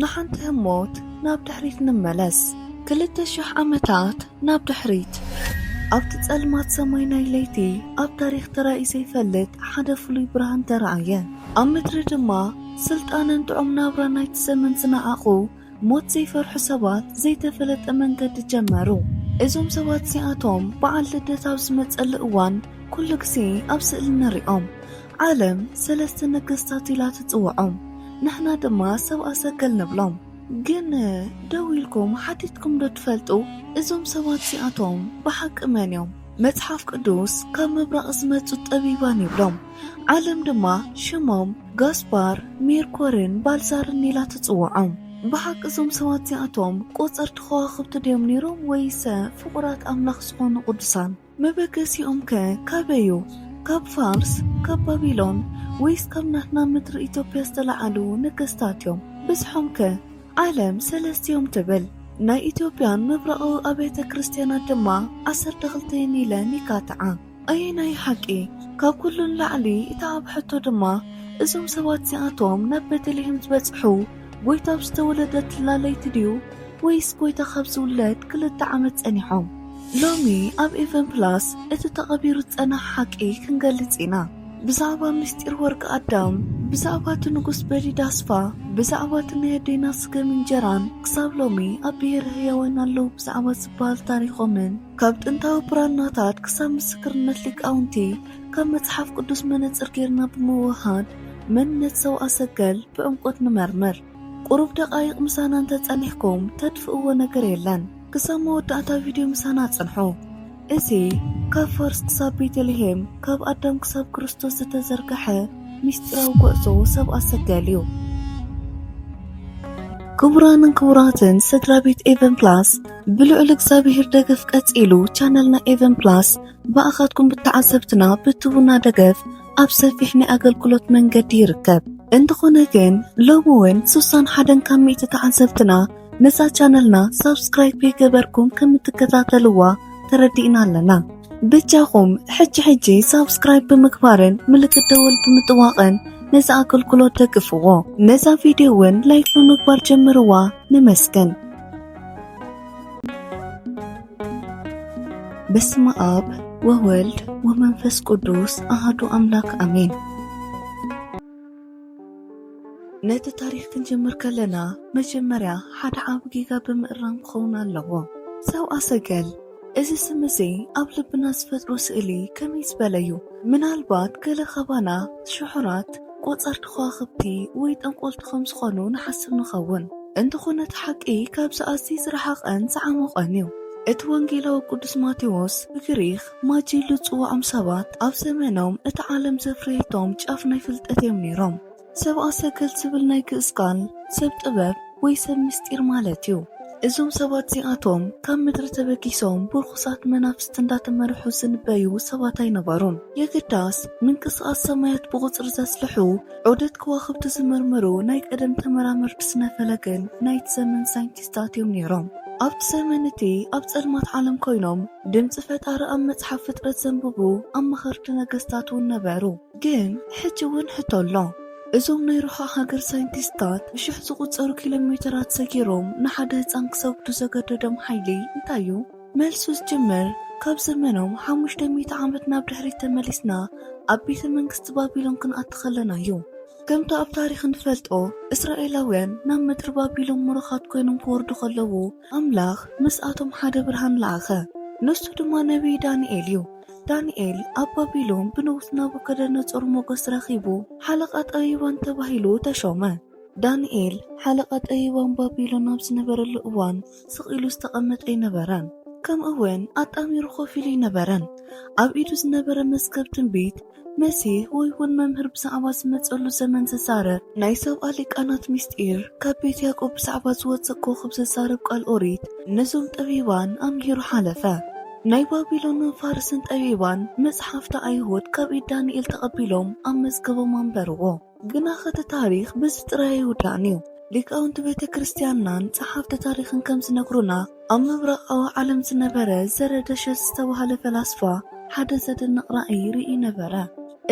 ንሓንቲ ህሞት ናብ ድሕሪት ንመለስ። ክልተ ሽሕ ዓመታት ናብ ድሕሪት። ኣብቲ ጸልማት ሰማይ ናይ ለይቲ፣ ኣብ ታሪኽ ተራእዩ ዘይፈልጥ ሓደ ፍሉይ ብርሃን ተራእየ። ኣብ ምድሪ ድማ፣ ስልጣንን ጥዑም ናብራ ናይቲ ዘመን ዝነዓቑ፣ ሞት ዘይፈርሑ ሰባት ዘይተፈለጠ መንገዲ ጀመሩ። እዞም ሰባት እዚኣቶም በዓል ልደት ኣብ ዝመጸሉ እዋን ኩሉ ግዜ ኣብ ስእሊ ንሪኦም። ዓለም ሰለስተ ነገስታት ኢላ ትጽውዖም፣ ንሕና ድማ ሰብኣ ሰገል ንብሎም። ግን ደው ኢልኩም ሓቲትኩም ዶ ትፈልጡ? እዞም ሰባት እዚኣቶም ብሓቂ መን እዮም? መጽሓፍ ቅዱስ ካብ ምብራቕ ዝመጹ ጠቢባን ይብሎም። ዓለም ድማ ሽሞም ጋስፓር፣ ሜርኮርን ባልዛርን ኢላ ትጽውዖም። ብሓቂ እዞም ሰባት እዚኣቶም ቆጸርቲ ከዋኽብቲ ድዮም ነይሮም ወይስ ፍቑራት ኣምላኽ ዝኾኑ ቅዱሳን? መበገሲኦም ከ ካበይ እዩ? ካብ ፋርስ፣ ካብ ባቢሎን ወይስ ካብ ናትና ምድሪ ኢትዮጵያ ዝተለዓሉ ነገስታት እዮም? ብዝሖም ከ? ዓለም ሰለስቲኦም ትብል። ናይ ኢትዮጵያን ምብራቓዊ ኣብያተ ክርስቲያናት ድማ ዓሰርተ ክልተ እየን ኢለን ይካትዓ። ኣየናይ ሓቂ? ካብ ኩሉ ንላዕሊ እታ ዓቢ ሕቶ ድማ፣ እዞም ሰባት እዚኣቶም ናብ ቤተልሔም ዝበጽሑ፣ ጎይታ ኣብ ዝተወለደትላ ለይቲ ድዩ ወይስ ጎይታ ካብ ዝውለድ ክልተ ዓመት ጸኒሖም? ሎሚ ኣብ ኤቨን ፕላስ እቲ ተቐቢሩ ዝጸንሐ ሓቂ ክንገልጽ ኢና። ብዛዕባ ምስጢር ወርቂ ኣዳም፣ ብዛዕባ እቲ ንጉስ በሊዳ ኣስፋ፣ ብዛዕባ እቲ ናይ ኣዴና ስገም እንጀራን ክሳብ ሎሚ ኣብ ብሄረ ህያዋን ኣለዉ ብዛዕባ ዝበሃል ታሪኾምን፣ ካብ ጥንታዊ ብራናታት ክሳብ ምስክርነት ሊቃውንቲ፣ ካብ መጽሓፍ ቅዱስ መነጽር ጌርና ብምውህሃድ መንነት ሰብኣ ሰገል ብዕምቆት ንመርምር። ቁሩብ ደቓይቕ ምሳና እንተጸኒሕኩም ተጥፍእዎ ነገር የለን። ክሳብ መወዳእታ ቪድዮ ምሳና ጽንሑ። እዚ ካብ ፋርስ ክሳብ ቤተልሔም፣ ካብ ኣዳም ክሳብ ክርስቶስ ዝተዘርግሐ ምስጢራዊ ጉዕዞ ሰብኣ ሰገል እዩ። ክቡራንን ክቡራትን ስድራ ቤት ኤቨን ፕላስ፣ ብልዑል እግዚኣብሔር ደገፍ ቀጺሉ ቻነልና ኤቨን ፕላስ ብኣኻትኩም ብተዓዘብትና ብትቡና ደገፍ ኣብ ሰፊሕ ናይ ኣገልግሎት መንገዲ ይርከብ። እንተኾነ ግን ሎሚ እውን ስሳን ሓደን ካብ ሚእቲ ተዓዘብትና ነዛ ቻነልና ሳብስክራይብ ከይገበርኩም ከም እትከታተልዋ ተረዲእና ኣለና። በጃኹም ሕጂ ሕጂ ሳብስክራይብ ብምግባርን ምልክት ደወል ብምጥዋቕን ነዚ ኣገልግሎት ደግፍዎ። ነዛ ቪድዮ እውን ላይክ ብምግባር ጀምርዋ። ንመስገን። በስመ ኣብ ወወልድ ወመንፈስ ቅዱስ ኣሃዱ ኣምላክ ኣሜን። ነቲ ታሪኽ ክንጅምር ከለና መጀመርያ ሓደ ዓቢ ጌጋ ብምእራም ክኸውን ኣለዎ። ሰብኣ ሰገል፣ እዚ ስም እዚ ኣብ ልብና ዝፈጥሮ ስእሊ ከመይ ዝበለ እዩ? ምናልባት ገለ ካባና ሽሑራት ቆጸርቲ ከዋኽብቲ ወይ ጠንቆልቲ ከም ዝኾኑ ንሓስብ ንኸውን። እንተኾነ እቲ ሓቂ ካብዚ ኣዝዩ ዝረሓቐን ዝዓሞቐን እዩ። እቲ ወንጌላዊ ቅዱስ ማቴዎስ ብግሪኽ ማጂ ኢሉ ዝጽውዖም ሰባት ኣብ ዘመኖም እታ ዓለም ዘፍረየቶም ጫፍ ናይ ፍልጠት እዮም ነይሮም። ሰብኣ ሰገል ዝብል ናይ ግእዝ ቃል ሰብ ጥበብ ወይ ሰብ ምስጢር ማለት እዩ። እዞም ሰባት እዚኣቶም ካብ ምድሪ ተበጊሶም ብርኹሳት መናፍስቲ እንዳተመርሑ ዝንበዩ ሰባት ኣይነበሩን። የግዳስ ምንቅስቓስ ሰማያት ብቑጽሪ ዘስልሑ፣ ዑደት ከዋኽብቲ ዝምርምሩ ናይ ቀደም ተመራመርቲ ስነ ፈለግን ናይቲ ዘመን ሳይንቲስታት እዮም ነይሮም። ኣብቲ ዘመን እቲ ኣብ ጸልማት ዓለም ኮይኖም ድምጺ ፈጣሪ ኣብ መጽሓፍ ፍጥረት ዘንብቡ ኣማኸርቲ ነገስታት እውን ነበሩ። ግን ሕጂ እውን ሕቶ ኣሎ። እዞም ናይ ርሑቕ ሃገር ሳይንቲስታት ብሽሕ ዝቑጸሩ ኪሎ ሜተራት ሰጊሮም ንሓደ ህጻን ክሰግዱ ዘገደዶም ሓይሊ እንታይ እዩ? መልሱ ዝጅምር ካብ ዘመኖም ሓሙሽተ ሚእቲ ዓመት ናብ ድሕሪት ተመሊስና ኣብ ቤተ መንግስቲ ባቢሎን ክንኣቱ ከለና እዩ። ከምቲ ኣብ ታሪኽ እንፈልጦ፣ እስራኤላውያን ናብ ምድሪ ባቢሎን ምሩኻት ኮይኖም ክወርዱ ከለዉ፣ ኣምላኽ ምስኣቶም ሓደ ብርሃን ለኣኸ። ንሱ ድማ ነቢይ ዳንኤል እዩ። ዳንኤል ኣብ ባቢሎን ብንጉስ ናቡከደነጾር ሞገስ ረኺቡ፣ ሓለቓ ጠቢባን ተባሂሉ ተሾመ። ዳንኤል ሓለቓ ጠቢባን ባቢሎን ኣብ ዝነበረሉ እዋን ስቕ ኢሉ ዝተቐመጠ ኣይነበረን። ከምኡ እውን ኣጣሚሩ ኮፍ ኢሉ ኣይነበረን። ኣብ ኢዱ ዝነበረ መዝገብ ትንቢት፣ መሲህ ወይ እውን መምህር ብዛዕባ ዝመጸሉ ዘመን ዝዛረብ ናይ ሰብኣ ሊቃናት ምስጢር፣ ካብ ቤት ያዕቆብ ብዛዕባ ዝወጽእ ኮኸብ ዝዛረብ ቃል ኦሪት ነዞም ጠቢባን ኣምሂሩ ሓለፈ። ናይ ባቢሎንን ፋርስን ጠቢባን መጽሓፍቲ ኣይሁድ ካብ ኢድ ዳንኤል ተቐቢሎም ኣብ መዝገቦም ኣንበርዎ። ግናኸ እቲ ታሪኽ በዚ ጥራይ ኣይውዳእን እዩ። ሊቃውንቲ ቤተ ክርስቲያንናን ጸሓፍቲ ታሪኽን ከም ዝነግሩና፣ ኣብ ምብራቓዊ ዓለም ዝነበረ ዘረደሸት ዝተባህለ ፈላስፋ ሓደ ዘደንቕ ራእይ ርኢ ነበረ።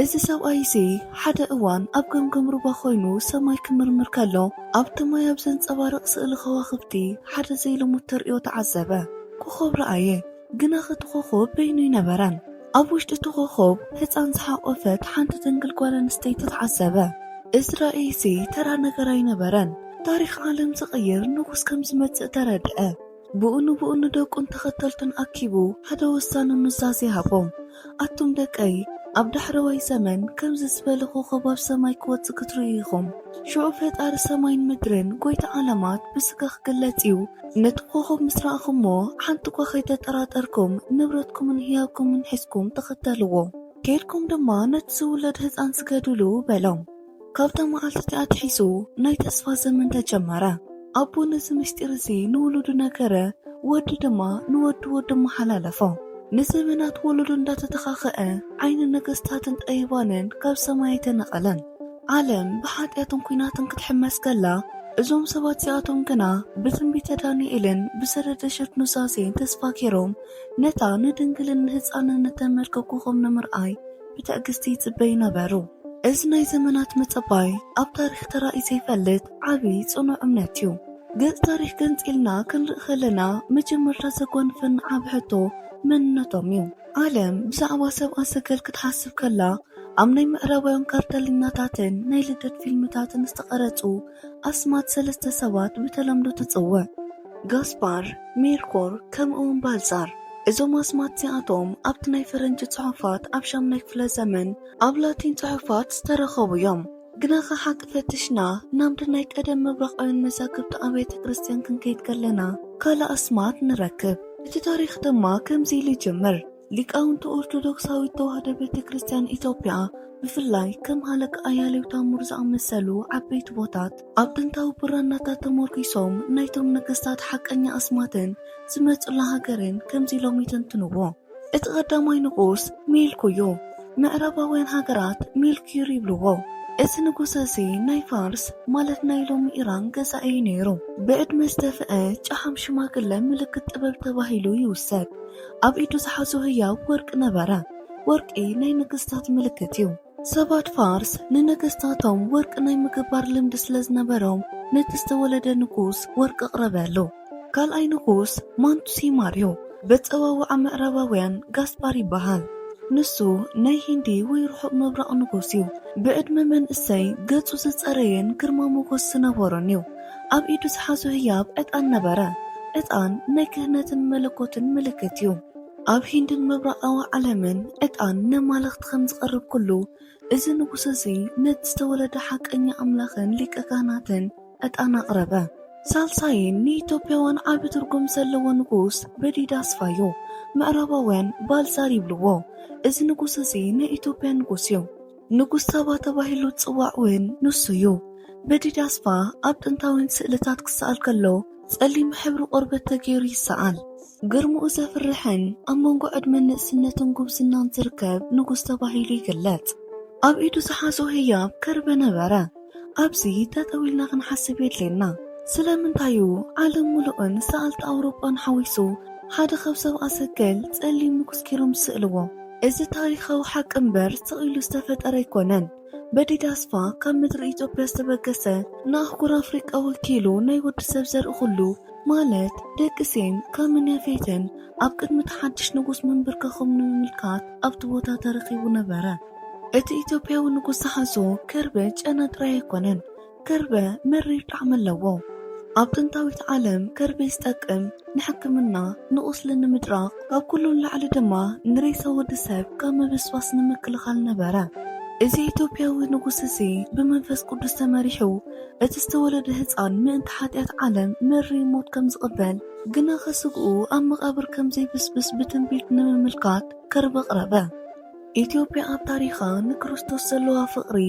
እዚ ሰብኣይ እዚ ሓደ እዋን ኣብ ገምገም ሩባ ኮይኑ ሰማይ ክምርምር ከሎ፣ ኣብቲ ማይ ኣብ ዘንጸባርቕ ስእሊ ከዋኽብቲ ሓደ ዘይልሙድ ተርእዮ ተዓዘበ። ኮኾብ ረኣየ፣ ግና እቲ ኮኾብ በይኑ ኣይነበረን። ኣብ ውሽጢ እቲ ኮኾብ ህጻን ዝሓቖፈት ሓንቲ ድንግል ጓል ኣንስተይቲ ተዓዘበ። እዚ ራእይ እዚ ተራ ነገር ኣይነበረን። ታሪኽ ዓለም ዝቕይር ንጉስ ከም ዝመጽእ ተረድአ። ብኡ ንብኡ ንደቁን ተኸተልቱን ኣኪቡ ሓደ ወሳኒ ኑዛዜ ሃቦም። ኣቱም ደቀይ፣ ኣብ ዳሕረዋይ ዘመን ከምዚ ዝበለ ኮኾብ ኣብ ሰማይ ክወጽእ ክትርእዩ ኢኹም። ሽዑ ፈጣሪ ሰማይን ምድርን ጎይታ ዓለማት ብስጋ ክግለጽ እዩ። ነቲ ኮኾብ ምስ ረኣኹሞ፣ ሓንቲ እኳ ከይተጠራጠርኩም፣ ንብረትኩምን ህያብኩምን ሒዝኩም ተኸተልዎ። ኬድኩም ድማ ነቲ ዝውለድ ህጻን ስገድሉ በሎም። ካብታ መዓልቲ እቲኣ ኣትሒዙ ናይ ተስፋ ዘመን ተጀመረ። ኣቦ ነዚ ምስጢር እዚ ንውሉዱ ነገረ፣ ወዲ ድማ ንወዲ ወዱ መሓላለፎ። ንዘመናት ወለዶ እንዳተተኻኸአ ዓይኒ ነገስታትን ጠቢባንን ካብ ሰማይ ኣይተነቐለን። ዓለም ብሓጢኣትን ኲናትን ክትሕመስ ከላ፣ እዞም ሰባት እዚኣቶም ግና ብትንቢተ ዳንኤልን ብዝተደሸት ኑዛዜን ተስፋ ገይሮም ነታ ንድንግልን ንህፃንን እተመልከ ኮኾብ ንምርኣይ ብትዕግስቲ ይጽበዩ ነበሩ። እዚ ናይ ዘመናት ምጽባይ ኣብ ታሪኽ ተራእዩ ዘይፈልጥ ዓቢ ጽኑዕ እምነት እዩ። ገጽ ታሪኽ ገንጺልና ክንርኢ ከለና መጀመርታ ዘጓንፈና ዓቢ ሕቶ መንነቶም እዩ። ዓለም ብዛዕባ ሰብኣ ሰገል ክትሓስብ ከላ ኣብ ናይ ምዕራባውያን ካርተሊናታትን ናይ ልደት ፊልምታትን ዝተቐረጹ ኣስማት ሰለስተ ሰባት ብተለምዶ ትጽውዕ። ጋስፓር፣ ሜርኮር፣ ከምኡውን ባልዛር። እዞም ኣስማት እዚኣቶም ኣብቲ ናይ ፈረንጂ ጽሑፋት ኣብ ሻምናይ ክፍለ ዘመን ኣብ ላቲን ጽሑፋት ዝተረኸቡ እዮም። ግናኸ ሓቂ ፈትሽና ናብ ናይ ቀደም ምብራቓውያን መዛግብቲ ኣብያተ ክርስቲያን ክንከይድ ከለና ካልእ ኣስማት ንረክብ። እቲ ታሪኽ ድማ ከምዚ ኢሉ ይጅምር። ሊቃውንቲ ኦርቶዶክሳዊት ተዋህዶ ቤተ ክርስቲያን ኢትዮጵያ ብፍላይ ከም ሃለቃ ኣያሌው ታሙር ዝኣመሰሉ ዓበይቲ ኣቦታት ኣብ ጥንታዊ ብራናታት ተመርኲሶም ናይቶም ነገስታት ሓቀኛ ኣስማትን ዝመጹላ ሃገርን ከምዚ ኢሎም ይተንትንዎ። እቲ ቀዳማይ ንጉስ ሚልኩ እዩ። ምዕራባውያን ሃገራት ሚልኩር ይብልዎ። እዚ ንጉስ እዚ ናይ ፋርስ ማለት ናይ ሎሚ ኢራን ገዛኢ እዩ ነይሩ። ብዕድመ ዝተፍአ ጨሓም ሽማግለ ምልክት ጥበብ ተባሂሉ ይውሰድ። ኣብ ኢዱ ዝሓዞ ህያብ ወርቂ ነበረ። ወርቂ ናይ ንግስታት ምልክት እዩ። ሰባት ፋርስ ንነገስታቶም ወርቂ ናይ ምግባር ልምዲ ስለ ዝነበሮም ነቲ ዝተወለደ ንጉስ ወርቂ ኣቕረበሉ። ካልኣይ ንጉስ ማንቱሲማር እዩ። በጸዋውዓ ምዕራባውያን ጋስፓር ይበሃል። ንሱ ናይ ሂንዲ ወይ ርሑቕ ምብራቕ ንጉስ እዩ። ብዕድመ መንእሰይ ገጹ ዝጸረየን ግርማ ሞገስ ዝነበሮን እዩ። ኣብ ኢዱ ዝሓዞ ህያብ ዕጣን ነበረ። ዕጣን ናይ ክህነትን መለኮትን ምልክት እዩ። ኣብ ሂንድን ምብራቓዊ ዓለምን ዕጣን ነማለኽቲ ከም ዝቐርብ ኩሉ፣ እዚ ንጉስ እዚ ነቲ ዝተወለደ ሓቀኛ ኣምላኽን ሊቀ ካህናትን ዕጣን ኣቕረበ። ሳልሳይን ንኢትዮጵያውያን ዓቢ ትርጉም ዘለዎ ንጉስ በዲዳ ኣስፋ እዩ። ምዕራባውያን ባልዛር ይብልዎ። እዚ ንጉስ እዚ ናይ ኢትዮጵያ ንጉስ እዩ። ንጉስ ሳባ ተባሂሉ ዝጽዋዕ እውን ንሱ እዩ። በዲዳ ኣስፋ ኣብ ጥንታውያን ስእልታት ክሰኣል ከሎ ጸሊም ሕብሪ ቆርበት ተገይሩ ይሰኣል። ግርምኡ ዘፍርሕን ኣብ መንጎ ዕድመን ንእስነትን ጉብዝናን ዝርከብ ንጉስ ተባሂሉ ይግለጽ። ኣብ ኢዱ ዝሓዞ ህያብ ከርበ ነበረ። ኣብዚ ጠጠው ኢልና ክንሓስብ የድልየና። ስለምንታይ እዩ ዓለም ምሉእን ሰኣልቲ ኣውሮጳን ሓዊሱ ሓደ ካብ ሰብኣ ሰገል ጸሊም ንጉስ ገይሮም ዝስእልዎ? እዚ ታሪኻዊ ሓቂ እምበር ስቕ ኢሉ ዝተፈጠረ ኣይኮነን። በዲዳ ኣስፋ ካብ ምድሪ ኢትዮጵያ ዝተበገሰ ንኣህጉር ኣፍሪቃ ወኪሉ ናይ ወዲ ሰብ ዘርኢ ኩሉ ማለት ደቂ ሴም፣ ካምን ያፌትን ኣብ ቅድሚ እቲ ሓድሽ ንጉስ ምንብርከኾም ንምምልካት ኣብቲ ቦታ ተረኺቡ ነበረ። እቲ ኢትዮጵያዊ ንጉስ ዝሓዞ ከርበ ጨና ጥራይ ኣይኮነን። ከርበ መሪር ጣዕሚ ኣለዎ። ኣብ ጥንታዊት ዓለም ከርበ ዝጠቅም ንሕክምና፣ ንቑስሊ ንምድራቕ፣ ካብ ኩሉ ንላዕሊ ድማ ንሬሳ ወዲ ሰብ ካብ ምብስባስ ንምክልኻል ነበረ። እዚ ኢትዮጵያዊ ንጉስ እዚ ብመንፈስ ቅዱስ ተመሪሑ እቲ ዝተወለደ ህጻን ምእንቲ ሓጢኣት ዓለም መሪር ሞት ከም ዝቕበል፣ ግናኸ ስግኡ ኣብ መቓብር ከም ዘይብስብስ ብትንቢት ንምምልካት ከርበ ኣቕረበ። ኢትዮጵያ ኣብ ታሪኻ ንክርስቶስ ዘለዋ ፍቕሪ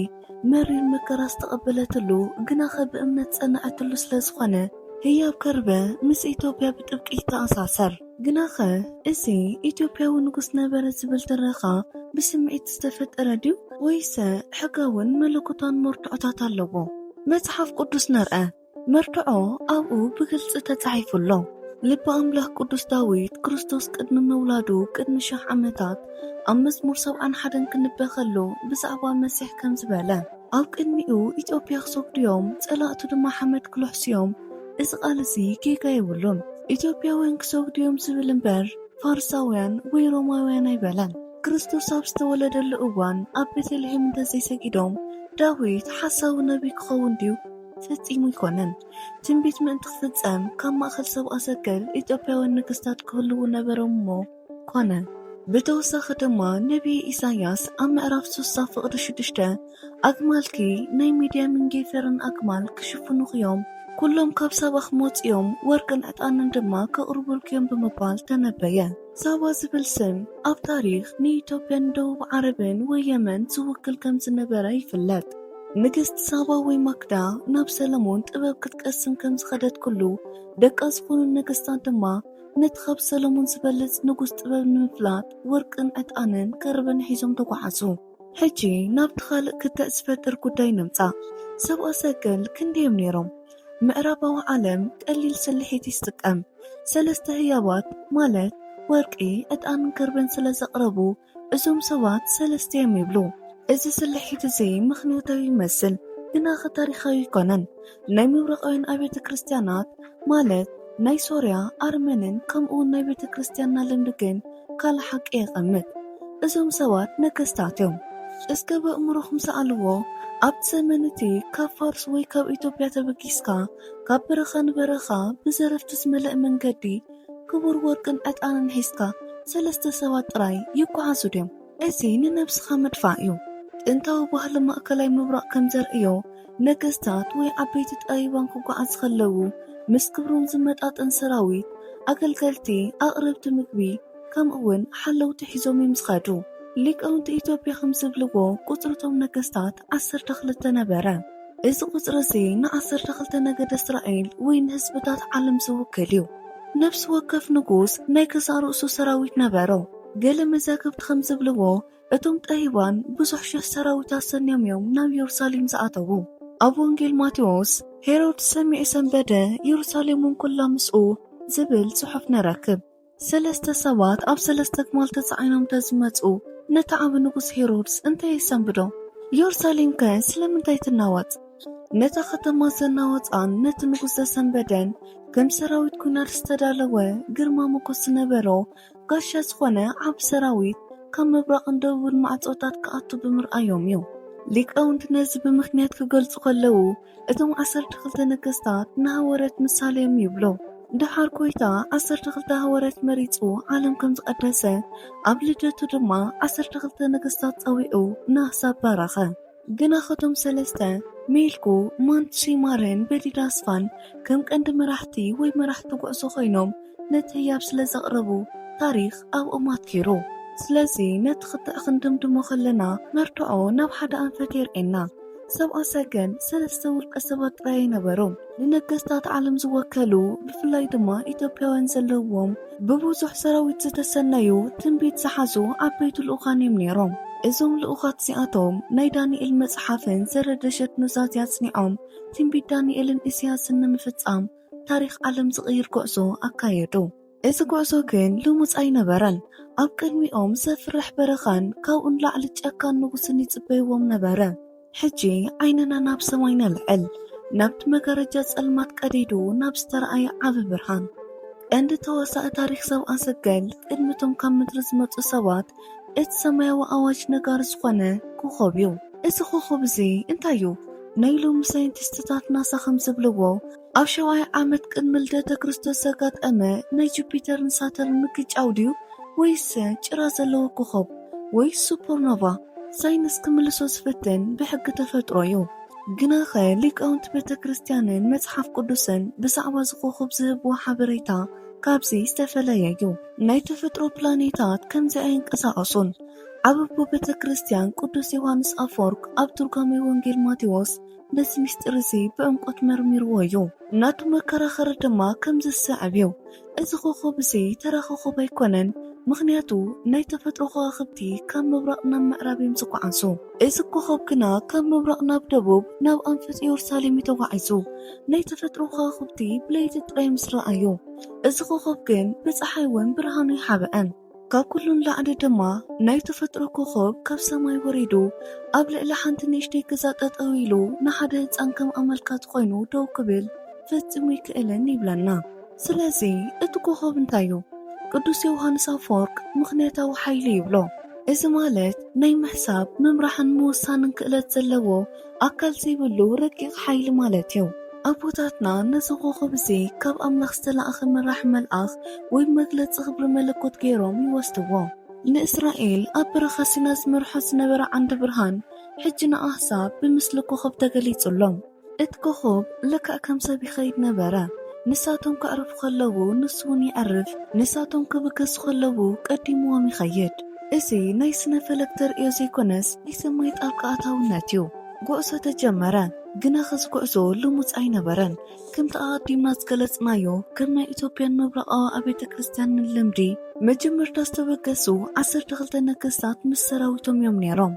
መሪር መከራ ዝተቐበለትሉ፣ ግናኸ ብእምነት ዝጸንዐትሉ ስለ ዝኾነ፣ ህያብ ከርበ ምስ ኢትዮጵያ ብጥብቂ ይተኣሳሰር። ግናኸ እዚ ኢትዮጵያዊ ንጉስ ነበረ ዝብል ትረኻ ብስምዒት ዝተፈጠረ ድዩ ወይሰ ሕጋውን መለኮታውን መርትዖታት ኣለዎ? መጽሓፍ ቅዱስ ንርኣ። መርትዖ ኣብኡ ብግልጺ ተጻሒፉ ኣሎ። ልቢ ኣምላኽ ቅዱስ ዳዊት ክርስቶስ ቅድሚ ምውላዱ ቅድሚ ሽሕ ዓመታት ኣብ መዝሙር ሰብዓን ሓደን ክንበ ከሎ ብዛዕባ መሲሕ ከምዚ በለ። ኣብ ቅድሚኡ ኢትዮጵያ ክሰግዱ እዮም፣ ጸላእቱ ድማ ሓመድ ክልሕሱ እዮም። እዚ ቃል እዚ ጌጋ የብሉን። ኢትዮጵያውያን ክሰግዱ እዮም ዝብል እምበር ፋርሳውያን ወይ ሮማውያን ኣይበለን። ክርስቶስ ኣብ ዝተወለደሉ እዋን ኣብ ቤተልሔም እንተዘይሰጊዶም ዳዊት ሓሳዊ ነቢይ ክኸውን ድዩ? ፈጺሙ ኣይኮነን። ትንቢት ምእንቲ ክፍጸም ካብ ማእከል ሰብኣ ሰገል ኢትዮጵያውያን ነገስታት ክህልዉ ነበሮም እሞ ኮነ። ብተወሳኺ ድማ ነቢይ ኢሳያስ ኣብ ምዕራፍ ሱሳ ፍቕዲ ሽዱሽተ ኣግማልኪ ናይ ሚድያምን ጌፈርን ኣግማል ክሽፍኑኺ እዮም፣ ኩሎም ካብ ሳባ ክመጹ እዮም፣ ወርቅን ዕጣንን ድማ ከቕርቡልኪ እዮም ብምባል ተነበየ። ሳባ ዝብል ስም ኣብ ታሪኽ ንኢትዮጵያን ደቡብ ዓረብን ወይ የመን ዝውክል ከም ዝነበረ ይፍለጥ። ንግስቲ ሳባ ወይ ማክዳ ናብ ሰለሞን ጥበብ ክትቀስም ከም ዝኸደት ኩሉ ደቃ ዝኾኑ ነገስታት ድማ ነቲ ካብ ሰለሞን ዝበልጽ ንጉስ ጥበብ ንምፍላጥ ወርቅን ዕጣንን ከርበን ሒዞም ተጓዓዙ። ሕጂ ናብቲ ካልእ ክትዕ ዝፈጥር ጉዳይ ንምጻእ። ሰብኣ ሰገል ክንደዮም ነይሮም? ምዕራባዊ ዓለም ቀሊል ስልሒት ይስጥቀም። ሰለስተ ህያባት ማለት ወርቂ፣ ዕጣንን ከርበን ስለ ዘቕረቡ እዞም ሰባት ሰለስተ እዮም ይብሉ። እዚ ስልሒት እዚ ምኽንያታዊ ይመስል፣ ግናኸ ታሪኻዊ ኣይኮነን። ናይ ምብራቓውያን ኣብያተ ክርስቲያናት ማለት ናይ ሶርያ፣ ኣርመንን ከምኡውን ናይ ቤተ ክርስቲያንና ልምዲ ግን ካልእ ሓቂ የቐምጥ። እዞም ሰባት ነገስታት እዮም። እስከ በእምሮኹም ሰኣልዎ፣ ኣብቲ ዘመን እቲ ካብ ፋርስ ወይ ካብ ኢትዮጵያ ተበጊስካ ካብ በረኻ ንበረኻ ብዘረፍቲ ዝመልአ መንገዲ ክቡር ወርቅን ዕጣንን ሒዝካ ሰለስተ ሰባት ጥራይ ይጓዓዙ ድዮም? እዚ ንነብስኻ ምድፋእ እዩ። ጥንታዊ ባህሊ ማእከላይ ምብራቕ ከም ዘርእዮ፣ ነገስታት ወይ ዓበይቲ ጠቢባን ክጓዓዙ ከለዉ ምስ ክብሮም ዝመጣጠን ሰራዊት፣ ኣገልገልቲ፣ ኣቕረብቲ ምግቢ፣ ከምኡውን ሓለውቲ ሒዞም እዮም ዝኸዱ። ሊቃውንቲ ኢትዮጵያ ከም ዝብልዎ ቁጽሪ እቶም ነገስታት ዓሰርተ ክልተ ነበረ። እዚ ቁጽሪ እዚ ንዓሰርተ ክልተ ነገደ እስራኤል ወይ ንህዝብታት ዓለም ዝውክል እዩ። ነፍሲ ወከፍ ንጉስ ናይ ገዛእ ርእሱ ሰራዊት ነበሮ። ገለ መዛግብቲ ከም ዝብልዎ እቶም ጠቢባን ብዙሕ ሽሕ ሰራዊት ኣሰንዮም እዮም ናብ የሩሳሌም ዝኣተዉ። ኣብ ወንጌል ማቴዎስ ሄሮድስ ሰሚዑ ሰንበደ፣ የሩሳሌም እውን ኩላ ምስኡ ዝብል ጽሑፍ ንረክብ። ሰለስተ ሰባት ኣብ ሰለስተ ኣግማል ተጻዒኖም ተዝመጹ ነቲ ዓቢ ንጉስ ሄሮድስ እንታይ የሰንብዶ? የሩሳሌምከ ስለምንታይ ትናወጽ? ነታ ከተማ ዘናወጻን ነቲ ንጉስ ዘሰንበደን ከም ሰራዊት ኲናት ዝተዳለወ ግርማ ሞገስ ዝነበሮ ጋሻ ዝኾነ ዓቢ ሰራዊት ካብ ምብራቕን ደቡብን ማዕጾታት ክኣቱ ብምርኣዮም እዩ። ሊቃውንቲ ነዚ ብምኽንያት ክገልጹ ከለዉ እቶም ዓሰርተ ክልተ ነገስታት ንሃዋርያት ምሳሌ እዮም ይብሉ። ደሓር ጎይታ ዓሰርተ ክልተ ሃዋርያት መሪጹ ዓለም ከም ዝቐደሰ ኣብ ልደቱ ድማ ዓሰርተ ክልተ ነገስታት ጸዊዑ ንኣህዛብ ባረኸ። ግናኸ እቶም ሰለስተ ሜልኮ፣ ማንት ሺማርን በዲዳስፋን ከም ቀንዲ መራሕቲ ወይ መራሕቲ ጉዕዞ ኮይኖም ነቲ ህያብ ስለ ዘቕረቡ ታሪኽ ኣብኦም ኣትኪሩ። ስለዚ ነቲ ክትዕ ክንድምድሞ ከለና መርትዖ ናብ ሓደ ኣንፈት የርእየና። ሰብኣ ሰገል ሰለስተ ውልቀ ሰባት ጥራይ ኣይነበሩን። ንነገስታት ዓለም ዝወከሉ ብፍላይ ድማ ኢትዮጵያውያን ዘለውዎም ብብዙሕ ሰራዊት ዝተሰነዩ ትንቢት ዝሓዙ ዓበይቲ ልኡኻን እዮም ነይሮም። እዞም ልኡኻት እዚኣቶም ናይ ዳንኤል መጽሓፍን ዘረደሸት ኑዛዜ ኣጽኒዖም ትንቢት ዳንኤልን ኢሳያስን ንምፍጻም ታሪኽ ዓለም ዝቕይር ጉዕዞ ኣካየዱ። እዚ ጉዕዞ ግን ልሙጽ ኣይነበረን። ኣብ ቅድሚኦም ዘፍርሕ በረኻን ካብኡ ንላዕሊ ጨካን ንጉስን ይጽበይዎም ነበረ። ሕጂ ዓይንና ናብ ሰማይ ነልዕል፣ ናብቲ መጋረጃ ጸልማት ቀዲዱ ናብ ዝተረኣየ ዓቢ ብርሃን። ቀንዲ ተዋሳኢ ታሪኽ ሰብኣ ሰገል ቅድሚ እቶም ካብ ምድሪ ዝመጹ ሰባት እቲ ሰማያዊ ኣዋጅ ነጋሪ ዝኾነ ኮኾብ እዩ። እዚ ኮኾብ እዚ እንታይ እዩ? ናይ ሎሚ ሳይንቲስትታት ናሳ ከም ዝብልዎ ኣብ ሻብዓይ ዓመት ቅድሚ ልደተ ክርስቶስ ዘጋጠመ ናይ ጁፒተርን ሳተርን ምግጫው ድዩ ወይስ ጭራ ዘለዎ ኮኾብ ወይ ሱፐርኖቫ? ሳይንስ ክምልሶ ዝፍትን ብሕጊ ተፈጥሮ እዩ። ግናኸ ሊቃውንቲ ቤተ ክርስቲያንን መጽሓፍ ቅዱስን ብዛዕባ እዚ ኮኾብ ዝህብዎ ሓበሬታ ካብዚ ዝተፈለየ እዩ። ናይ ተፈጥሮ ፕላኔታት ከምዚ ኣይንቀሳቐሱን። ዓቢ ኣቦ ቤተ ክርስቲያን ቅዱስ ዮሃንስ ኣፈወርቅ ኣብ ትርጓሜ ወንጌል ማቴዎስ ነዚ ምስጢር እዚ ብዕምቆት መርሚርዎ እዩ። ናቱ መከራኸሪ ድማ ከምዚ ዝስዕብ እዩ። እዚ ኮኾብ እዚ ተራ ኮኾብ ኣይኮነን፣ ምኽንያቱ ናይ ተፈጥሮ ከዋኽብቲ ካብ ምብራቕ ናብ ምዕራብ እዮም ዝጓዓዙ። እዚ ኮኸብ ግና ካብ ምብራቕ ናብ ደቡብ ናብ ኣንፈት ኢየሩሳሌም እዩ ተጓዒዙ። ናይ ተፈጥሮ ከዋኽብቲ ብለይቲ ጥራይ ምስ ረኣዩ፣ እዚ ኮኸብ ግን ብጸሓይ እውን ብርሃኑ ይሓብአን። ካብ ኩሉን ላዕሊ ድማ ናይ ተፈጥሮ ኮኸብ ካብ ሰማይ ወሪዱ ኣብ ልዕሊ ሓንቲ ንእሽተይ ገዛ ጠጠው ኢሉ ንሓደ ህፃን ከም ኣመልካቲ ኮይኑ ደው ክብል ፈጺሙ ይክእልን ይብለና። ስለዚ እቲ ኮኸብ እንታይ እዩ? ቅዱስ ዮሃንስ ኣፈወርቅ ምኽንያታዊ ሓይሊ ይብሎ። እዚ ማለት ናይ ምሕሳብ፣ ምምራሕን ምውሳንን ክእለት ዘለዎ ኣካል ዘይብሉ ረቂቕ ሓይሊ ማለት እዩ። ኣቦታትና ነዚ ኮኸብ እዚ ካብ ኣምላኽ ዝተላእኸ መራሒ መልኣኽ ወይ መግለጺ ክብሪ መለኮት ገይሮም ይወስድዎ። ንእስራኤል ኣብ በረኻ ሲና ዝመርሖ ዝነበረ ዓንዲ ብርሃን ሕጂ ንኣህዛብ ብምስሊ ኮኸብ ተገሊጹሎም። እቲ ኮኸብ ልክዕ ከም ሰብ ይኸይድ ነበረ። ንሳቶም ከዕርፉ ከለዉ ንሱ እውን የዕርፍ፣ ንሳቶም ክብገሱ ከለዉ ቀዲምዎም ይኸይድ። እዚ ናይ ስነ ፈለክ ተርእዮ ዘይኮነስ ናይ ሰማይ ጣልቃ ኣታውነት እዩ። ጉዕዞ ተጀመረ። ግና ኸዚ ጉዕዞ ልሙጽ ኣይነበረን። ከምቲ ኣቐዲምና ዝገለጽናዮ፣ ከም ናይ ኢትዮጵያን ምብራቓዊ ኣብያተ ክርስቲያንን ልምዲ፣ መጀመርታ ዝተበገሱ ዓሰርተ ክልተ ነገስታት ምስ ሰራዊቶም እዮም ነይሮም።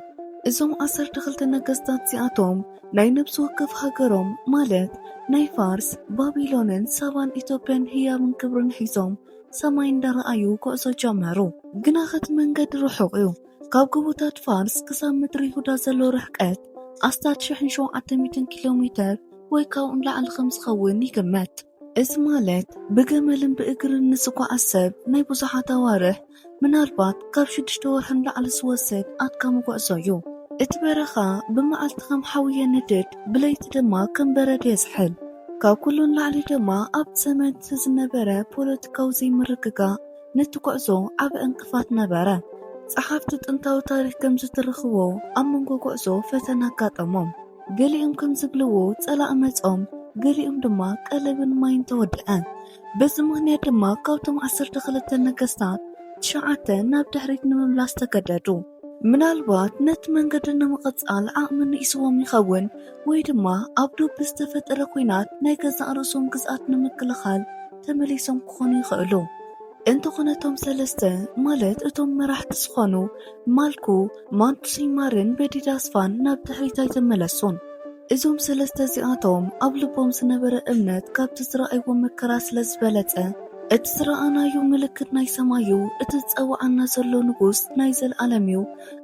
እዞም ዓሰርተ ክልተ ነገስታት እዚኣቶም ናይ ነብሲ ወከፍ ሃገሮም፣ ማለት ናይ ፋርስ፣ ባቢሎንን ሳባን ኢትዮጵያን ህያብን ክብርን ሒዞም ሰማይ እንዳረኣዩ ጉዕዞ ጀመሩ። ግና ኸቲ መንገዲ ርሑቕ እዩ። ካብ ጎቦታት ፋርስ ክሳብ ምድሪ ይሁዳ ዘሎ ርሕቀት ኣስታት ሽሕን ሸውዓተ ሚእትን ኪሎ ሜተር ወይ ካብኡ ንላዕሊ ከም ዝኸውን ይግመት። እዚ ማለት ብገመልን ብእግርን ንዝጓዓዝ ሰብ ናይ ብዙሓት ኣዋርሕ፣ ምናልባት ካብ ሽዱሽተ ወርሒ ንላዕሊ ዝወስድ ኣድካሚ ጉዕዞ እዩ። እቲ በረኻ ብመዓልቲ ከም ሓዊ የንድድ፣ ብለይቲ ድማ ከም በረድ የዝሕል። ካብ ኩሉ ንላዕሊ ድማ ኣብቲ ዘመን እቲ ዝነበረ ፖለቲካዊ ዘይምርግጋእ ነቲ ጉዕዞ ዓቢ ዕንቅፋት ነበረ። ጸሓፍቲ ጥንታዊ ታሪኽ ከም ዝትርኽዎ፣ ኣብ መንጎ ጉዕዞ ፈተና ኣጋጠሞም። ገሊኦም ከም ዝብልዎ ጸላኢ መጾም፣ ገሊኦም ድማ ቀለብን ማይን ተወድአ። በዚ ምኽንያት ድማ ካብቶም ዓሰርተ ክልተ ነገስታት ትሽዓተ ናብ ድሕሪት ንምምላስ ተገደዱ። ምናልባት ነቲ መንገዲ ንምቕጻል ዓቕሚ ንኢስዎም ይኸውን፣ ወይ ድማ ኣብ ዶብ ብዝተፈጠረ ኲናት ናይ ገዛእ ርእሶም ግዝኣት ንምክልኻል ተመሊሶም ክኾኑ ይኽእሉ። እንተኾነ እቶም ሰለስተ፣ ማለት እቶም መራሕቲ ዝኾኑ ማልኩ፣ ማንቱሲማርን በዲዳስፋን ናብ ድሕሪት ኣይተመለሱን። እዞም ሰለስተ እዚኣቶም ኣብ ልቦም ዝነበረ እምነት ካብቲ ዝረኣይዎ መከራ ስለ ዝበለጸ፣ እቲ ዝረኣናዮ ምልክት ናይ ሰማይ እዩ፣ እቲ ዝጸውዓና ዘሎ ንጉስ ናይ ዘልኣለም እዩ፣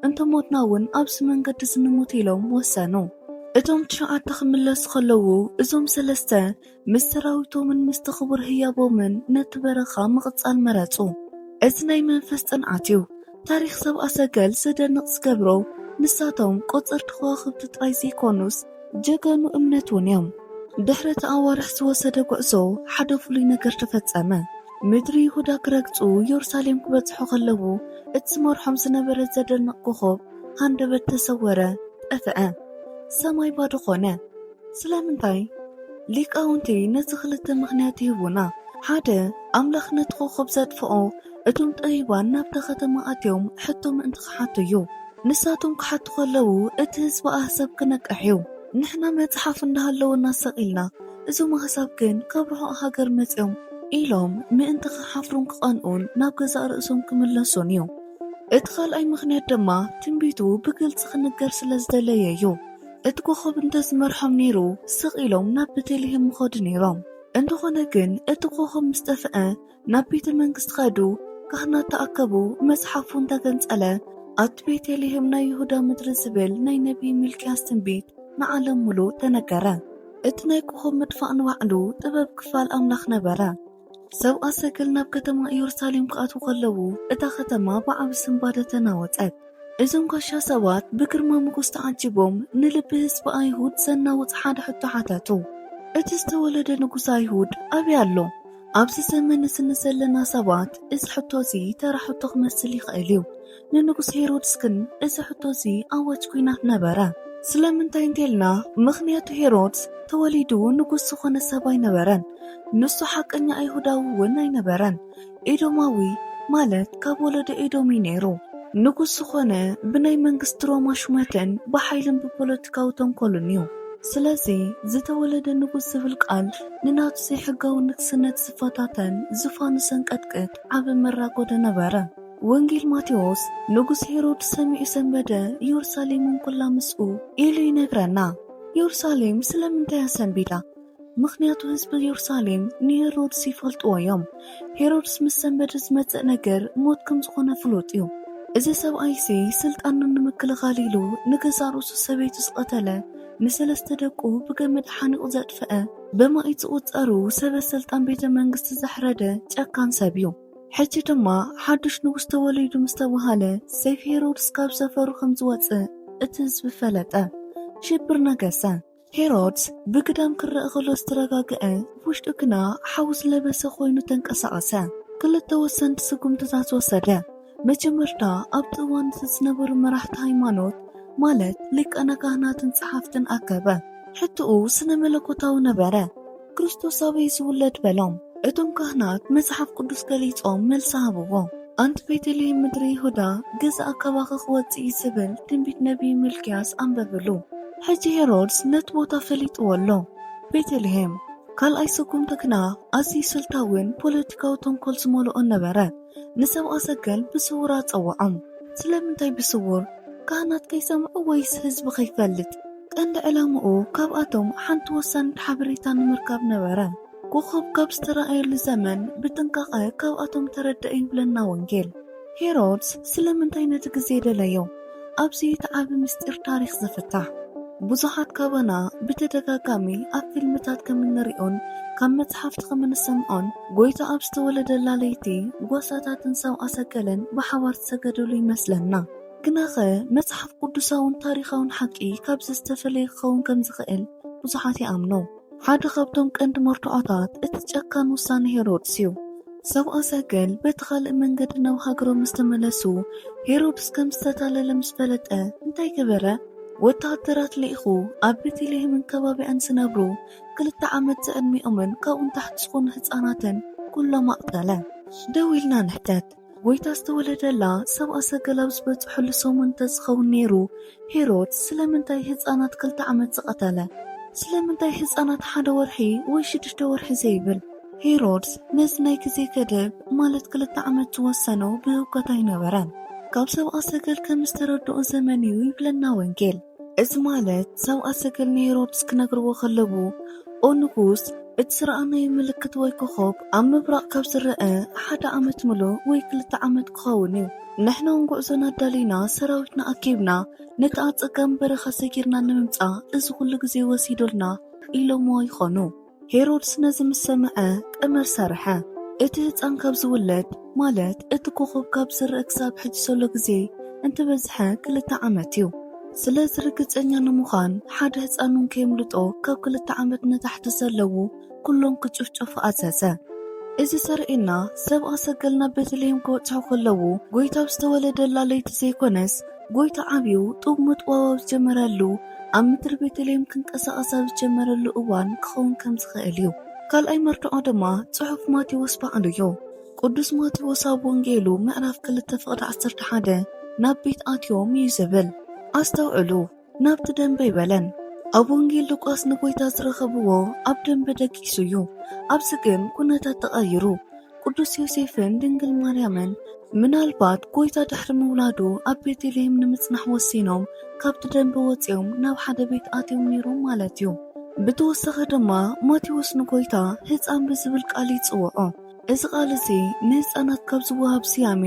እንተሞትና እውን ኣብዚ መንገዲ እዚ ንሙት ኢሎም ወሰኑ። እቶም ትሽዓተ ክምለሱ ከለዉ፣ እዞም ሰለስተ ምስ ሰራዊቶምን ምስቲ ክቡር ህያቦምን ነቲ በረኻ ምቕጻል መረጹ። እዚ ናይ መንፈስ ጽንዓት እዩ። ታሪኽ ሰብኣ ሰገል ዘደንቕ ዝገብሮ፣ ንሳቶም ቆጸርቲ ከዋኽብቲ ጥራይ ዘይኮኑስ፣ ጀጋኑ እምነት እውን እዮም። ድሕሪ እቲ ኣዋርሕ ዝወሰደ ጉዕዞ፣ ሓደ ፍሉይ ነገር ተፈጸመ። ምድሪ ይሁዳ ክረግጹ፣ የሩሳሌም ክበጽሑ ከለዉ፣ እቲ ዝመርሖም ዝነበረ ዘደንቕ ኮኾብ ሃንደበት ተሰወረ፣ ጠፍአ። ሰማይ ባዶ ኾነ። ስለምንታይ? ሊቃውንቲ ነዚ ክልተ ምኽንያት ይህቡና። ሓደ፣ ኣምላኽ ነቲ ኮኾብ ዘጥፍኦ፣ እቶም ጠቢባን ናብታ ከተማ ኣትዮም ሕቶ ምእንቲ ክሓቱ እዩ። ንሳቶም ክሓቱ ከለዉ፣ እቲ ህዝቢ ኣህዛብ ክነቅሕ እዩ። ንሕና መጽሓፍ እንዳሃለወና ሰቕ ኢልና፣ እዞም ኣህዛብ ግን ካብ ርሑቕ ሃገር መጺኦም ኢሎም ምእንቲ ክሓፍሩን ክቐንኡን ናብ ገዛእ ርእሶም ክምለሱን እዩ። እቲ ካልኣይ ምኽንያት ድማ ትንቢቱ ብግልጺ ክንገር ስለ ዝደለየ እዩ። እቲ ኮኾብ እንተ ዝመርሖም ነይሩ፣ ስቕ ኢሎም ናብ ቤተልሔም ምኸዱ ነይሮም። እንተኾነ ግን፣ እቲ ኮኾብ ምስ ጠፍአ፣ ናብ ቤተ መንግስቲ ከዱ፣ ካህናት ተኣከቡ፣ መጽሓፍ እውን ተገንጸለ። ኣብቲ ቤተልሔም ናይ ይሁዳ ምድሪ ዝብል ናይ ነቢይ ሚልክያስ ትንቢት ንዓለም ምሉእ ተነገረ። እቲ ናይ ኮኾብ ምጥፋእ ንባዕሉ ጥበብ ክፋል ኣምላኽ ነበረ። ሰብኣ ሰገል ናብ ከተማ ኢየሩሳሌም ክኣትዉ ከለዉ፣ እታ ከተማ ብዓቢ ስንባደ ተናወጸት። እዞም ጋሻ ሰባት ብግርማ ሞገስ ተዓጂቦም ንልቢ ህዝቢ ኣይሁድ ዘናውጽ ሓደ ሕቶ ሓተቱ። እቲ ዝተወለደ ንጉስ ኣይሁድ ኣበይ ኣሎ? ኣብዚ ዘመን እዚ ንዘለና ሰባት እዚ ሕቶ እዚ ተራ ሕቶ ክመስል ይኽእል እዩ። ንንጉስ ሄሮድስ ግን እዚ ሕቶ እዚ ኣዋጅ ኲናት ነበረ። ስለምንታይ እንተልና፣ ምኽንያቱ ሄሮድስ ተወሊዱ ንጉስ ዝኾነ ሰብ ኣይነበረን። ንሱ ሓቀኛ ኣይሁዳዊ እውን ኣይነበረን። ኤዶማዊ፣ ማለት ካብ ወለዶ ኤዶም እዩ ነይሩ። ንጉስ ዝኾነ ብናይ መንግስቲ ሮማ ሹመትን ብሓይልን ብፖለቲካዊ ተንኮልን እዩ። ስለዚ ዝተወለደ ንጉስ ዝብል ቃል ንናቱ ዘይሕጋዊ ንግስነት ዝፈታተን ዝፋኑ ዘንቀጥቅጥ ዓቢ መራጎዲ ነበረ። ወንጌል ማቴዎስ ንጉስ ሄሮድስ ሰሚዑ ሰንበደ፣ ኢየሩሳሌምን ኩላ ምስኡ ኢሉ ይነግረና። ኢየሩሳሌም ስለምንታይ እያ ሰንቢዳ? ምኽንያቱ ህዝቢ ኢየሩሳሌም ንሄሮድስ ይፈልጥዎ እዮም። ሄሮድስ ምስ ሰንበደ ዝመጽእ ነገር ሞት ከም ዝኾነ ፍሉጥ እዩ። እዚ ሰብኣይሲ ስልጣኑ ንምክልኻል ኢሉ ንገዛእ ርእሱ ሰበይቱ ዝቐተለ፣ ንሰለስተ ደቁ ብገመድ ሓኒቑ ዘጥፍአ፣ ብማኢት ዝቑጸሩ ሰበ ስልጣን ቤተ መንግስቲ ዘሕረደ ጨካን ሰብ እዩ። ሕጂ ድማ ሓድሽ ንጉስ ተወሊዱ ምስ ተባሃለ፣ ሰይፊ ሄሮድስ ካብ ሰፈሩ ከም ዝወጽእ እቲ ህዝቢ ፈለጠ። ሽብር ነገሰ። ሄሮድስ ብግዳም ክረአ ከሎ ዝተረጋግአ፣ ውሽጡ ግና ሓዊ ዝለበሰ ኮይኑ ተንቀሳቐሰ። ክልተ ወሰንቲ ስጉምትታት ወሰደ። መጀመርታ ኣብቲ እዋን እቲ ዝነበሩ መራሕቲ ሃይማኖት፣ ማለት ሊቃነ ካህናትን ጸሓፍትን ኣከበ። ሕቶኡ ስነ መለኮታዊ ነበረ። "ክርስቶስ ኣበይ ዝውለድ?" በሎም። እቶም ካህናት መጽሓፍ ቅዱስ ገሊጾም መልሲ ሃብዎ። "ኣንቲ ቤተልሔም ምድሪ ይሁዳ፣ ገዛእ ካባኺ ክወጽእ እዩ" ዝብል ትንቢት ነቢይ ሚልክያስ ኣንበብሉ። ሕጂ ሄሮድስ ነቲ ቦታ ፈሊጥዎ ኣሎ። ቤተልሔም። ካልኣይ ስጉምቲ ግና ኣዝዩ ስልታውን ፖለቲካዊ ተንኮል ዝመልኦን ነበረ። ንሰብኣ ሰገል ብስውር ኣጸውዖም። ስለምንታይ ብስውር? ካህናት ከይሰምዑ ወይስ ህዝቢ ከይፈልጥ? ቀንዲ ዕላምኡ ካብኣቶም ሓንቲ ወሳኒት ሓበሬታ ንምርካብ ነበረ። ኮኾብ ካብ ዝተራእየሉ ዘመን ብጥንቃቐ ካብኣቶም ተረድአ ይብለና ወንጌል። ሄሮድስ ስለምንታይ ነቲ ግዜ ደለዮ? ኣብዚ እቲ ዓቢ ምስጢር ታሪኽ ዝፍታሕ። ብዙሓት ካባና ብተደጋጋሚ ኣብ ፊልምታት ከም እንሪኦን ካብ መጽሓፍቲ ከም እንሰምዖን፣ ጎይታ ኣብ ዝተወለደላ ለይቲ ጓሳታትን ሰብኣ ሰገልን ብሓባር ዝሰገድሉ ይመስለና። ግናኸ መጽሓፍ ቅዱሳውን ታሪኻውን ሓቂ ካብዚ ዝተፈለየ ክኸውን ከም ዝኽእል ብዙሓት ይኣምኑ። ሓደ ካብቶም ቀንዲ መርትዖታት እቲ ጨካን ውሳነ ሄሮድስ እዩ። ሰብኣ ሰገል በቲ ካልእ መንገዲ ናብ ሃገሮም ምስ ተመለሱ፣ ሄሮድስ ከም ዝተታለለ ምስ ፈለጠ እንታይ ገበረ? ወተሃደራት ልኢኹ ኣብ ቤተልሔምን ከባቢኣን ዝነብሩ ክልተ ዓመት ዝዕድሚኦምን ካብኡ ንታሕቲ ዝኾኑ ህጻናትን ኩሎም ኣቕተለ። ደው ኢልና ንሕተት። ጎይታ ዝተወለደላ ሰብኣ ሰገል ኣብ ዝበጽሐሉ ሰሙን እንተዝኸውን ነይሩ፣ ሄሮድስ ስለምንታይ ህጻናት ክልተ ዓመት ዝቐተለ? ስለምንታይ ህጻናት ሓደ ወርሒ ወይ ሽዱሽተ ወርሒ ዘይብል? ሄሮድስ ነዚ ናይ ግዜ ገደብ፣ ማለት ክልተ ዓመት ዝወሰኖ ብህውከት ኣይነበረን። ካብ ሰብኣ ሰገል ከም ዝተረድኦ ዘመን እዩ ይብለና ወንጌል። እዚ ማለት ሰብኣ ሰገል ንሄሮድስ ክነግርዎ ከለዉ፣ "ኦ ንጉስ፣ እቲ ዝረኣናዮ ምልክት ወይ ኮኾብ ኣብ ምብራቕ ካብ ዝረአ ሓደ ዓመት ምሉእ ወይ ክልተ ዓመት ክኸውን እዩ። ንሕና እውን ጉዕዞና ኣዳሊና፣ ሰራዊትና ኣኪብና፣ ነቲ ኣጸጋሚ በረኻ ሰጊርና ንምምጻእ እዚ ኩሉ ግዜ ወሲዱልና" ኢሎምዎ ይኾኑ። ሄሮድስ ነዚ ምስ ሰምዐ ቀመር ሰርሐ። እቲ ህጻን ካብ ዝውለድ፣ ማለት እቲ ኮኾብ ካብ ዝረአ ክሳብ ሕጂ ዘሎ ግዜ እንተበዝሐ ክልተ ዓመት እዩ። ስለዚ ርግጸኛ ንምዃን ሓደ ህጻን እውን ከየምልጦ ካብ ክልተ ዓመት ንታሕቲ ዘለዉ ኩሎም ክጭፍጨፉ ኣዘዘ። እዚ ዘርእየና ሰብኣ ሰገል ናብ ቤተልሔም ክበጽሑ ከለዉ ጎይታ ኣብ ዝተወለደላ ለይቲ ዘይኮነስ ጎይታ ዓብዩ ጡብ ምጥዋው ኣብ ዝጀመረሉ ኣብ ምድሪ ቤተልሔም ክንቀሳቐስ ኣብ ዝጀመረሉ እዋን ክኸውን ከም ዝኽእል እዩ። ካልኣይ መርትዖ ድማ ጽሑፍ ማቴዎስ ባዕሉ እዩ። ቅዱስ ማቴዎስ ኣብ ወንጌሉ ምዕራፍ ክልተ ፍቕዲ ዓሰርተ ሓደ ናብ ቤት ኣትዮም እዩ ዝብል። ኣስተውዕሉ፣ ናብቲ ደንበ ይበለን። ኣብ ወንጌል ሉቃስ ንጎይታ ዝረኸብዎ ኣብ ደንበ ደቂሱ እዩ። ኣብዚ ግን ኩነታት ተቐይሩ። ቅዱስ ዮሴፍን ድንግል ማርያምን ምናልባት ጎይታ ድሕሪ ምውላዱ ኣብ ቤተልሔም ንምጽናሕ ወሲኖም ካብቲ ደንበ ወጺኦም ናብ ሓደ ቤት ኣትዮም ነይሮም ማለት እዩ። ብተወሳኺ ድማ ማቴዎስ ንጎይታ ህጻን ብዝብል ቃል ይጽውዖ። እዚ ቃል እዚ ንህጻናት ካብ ዝወሃብ ስያሜ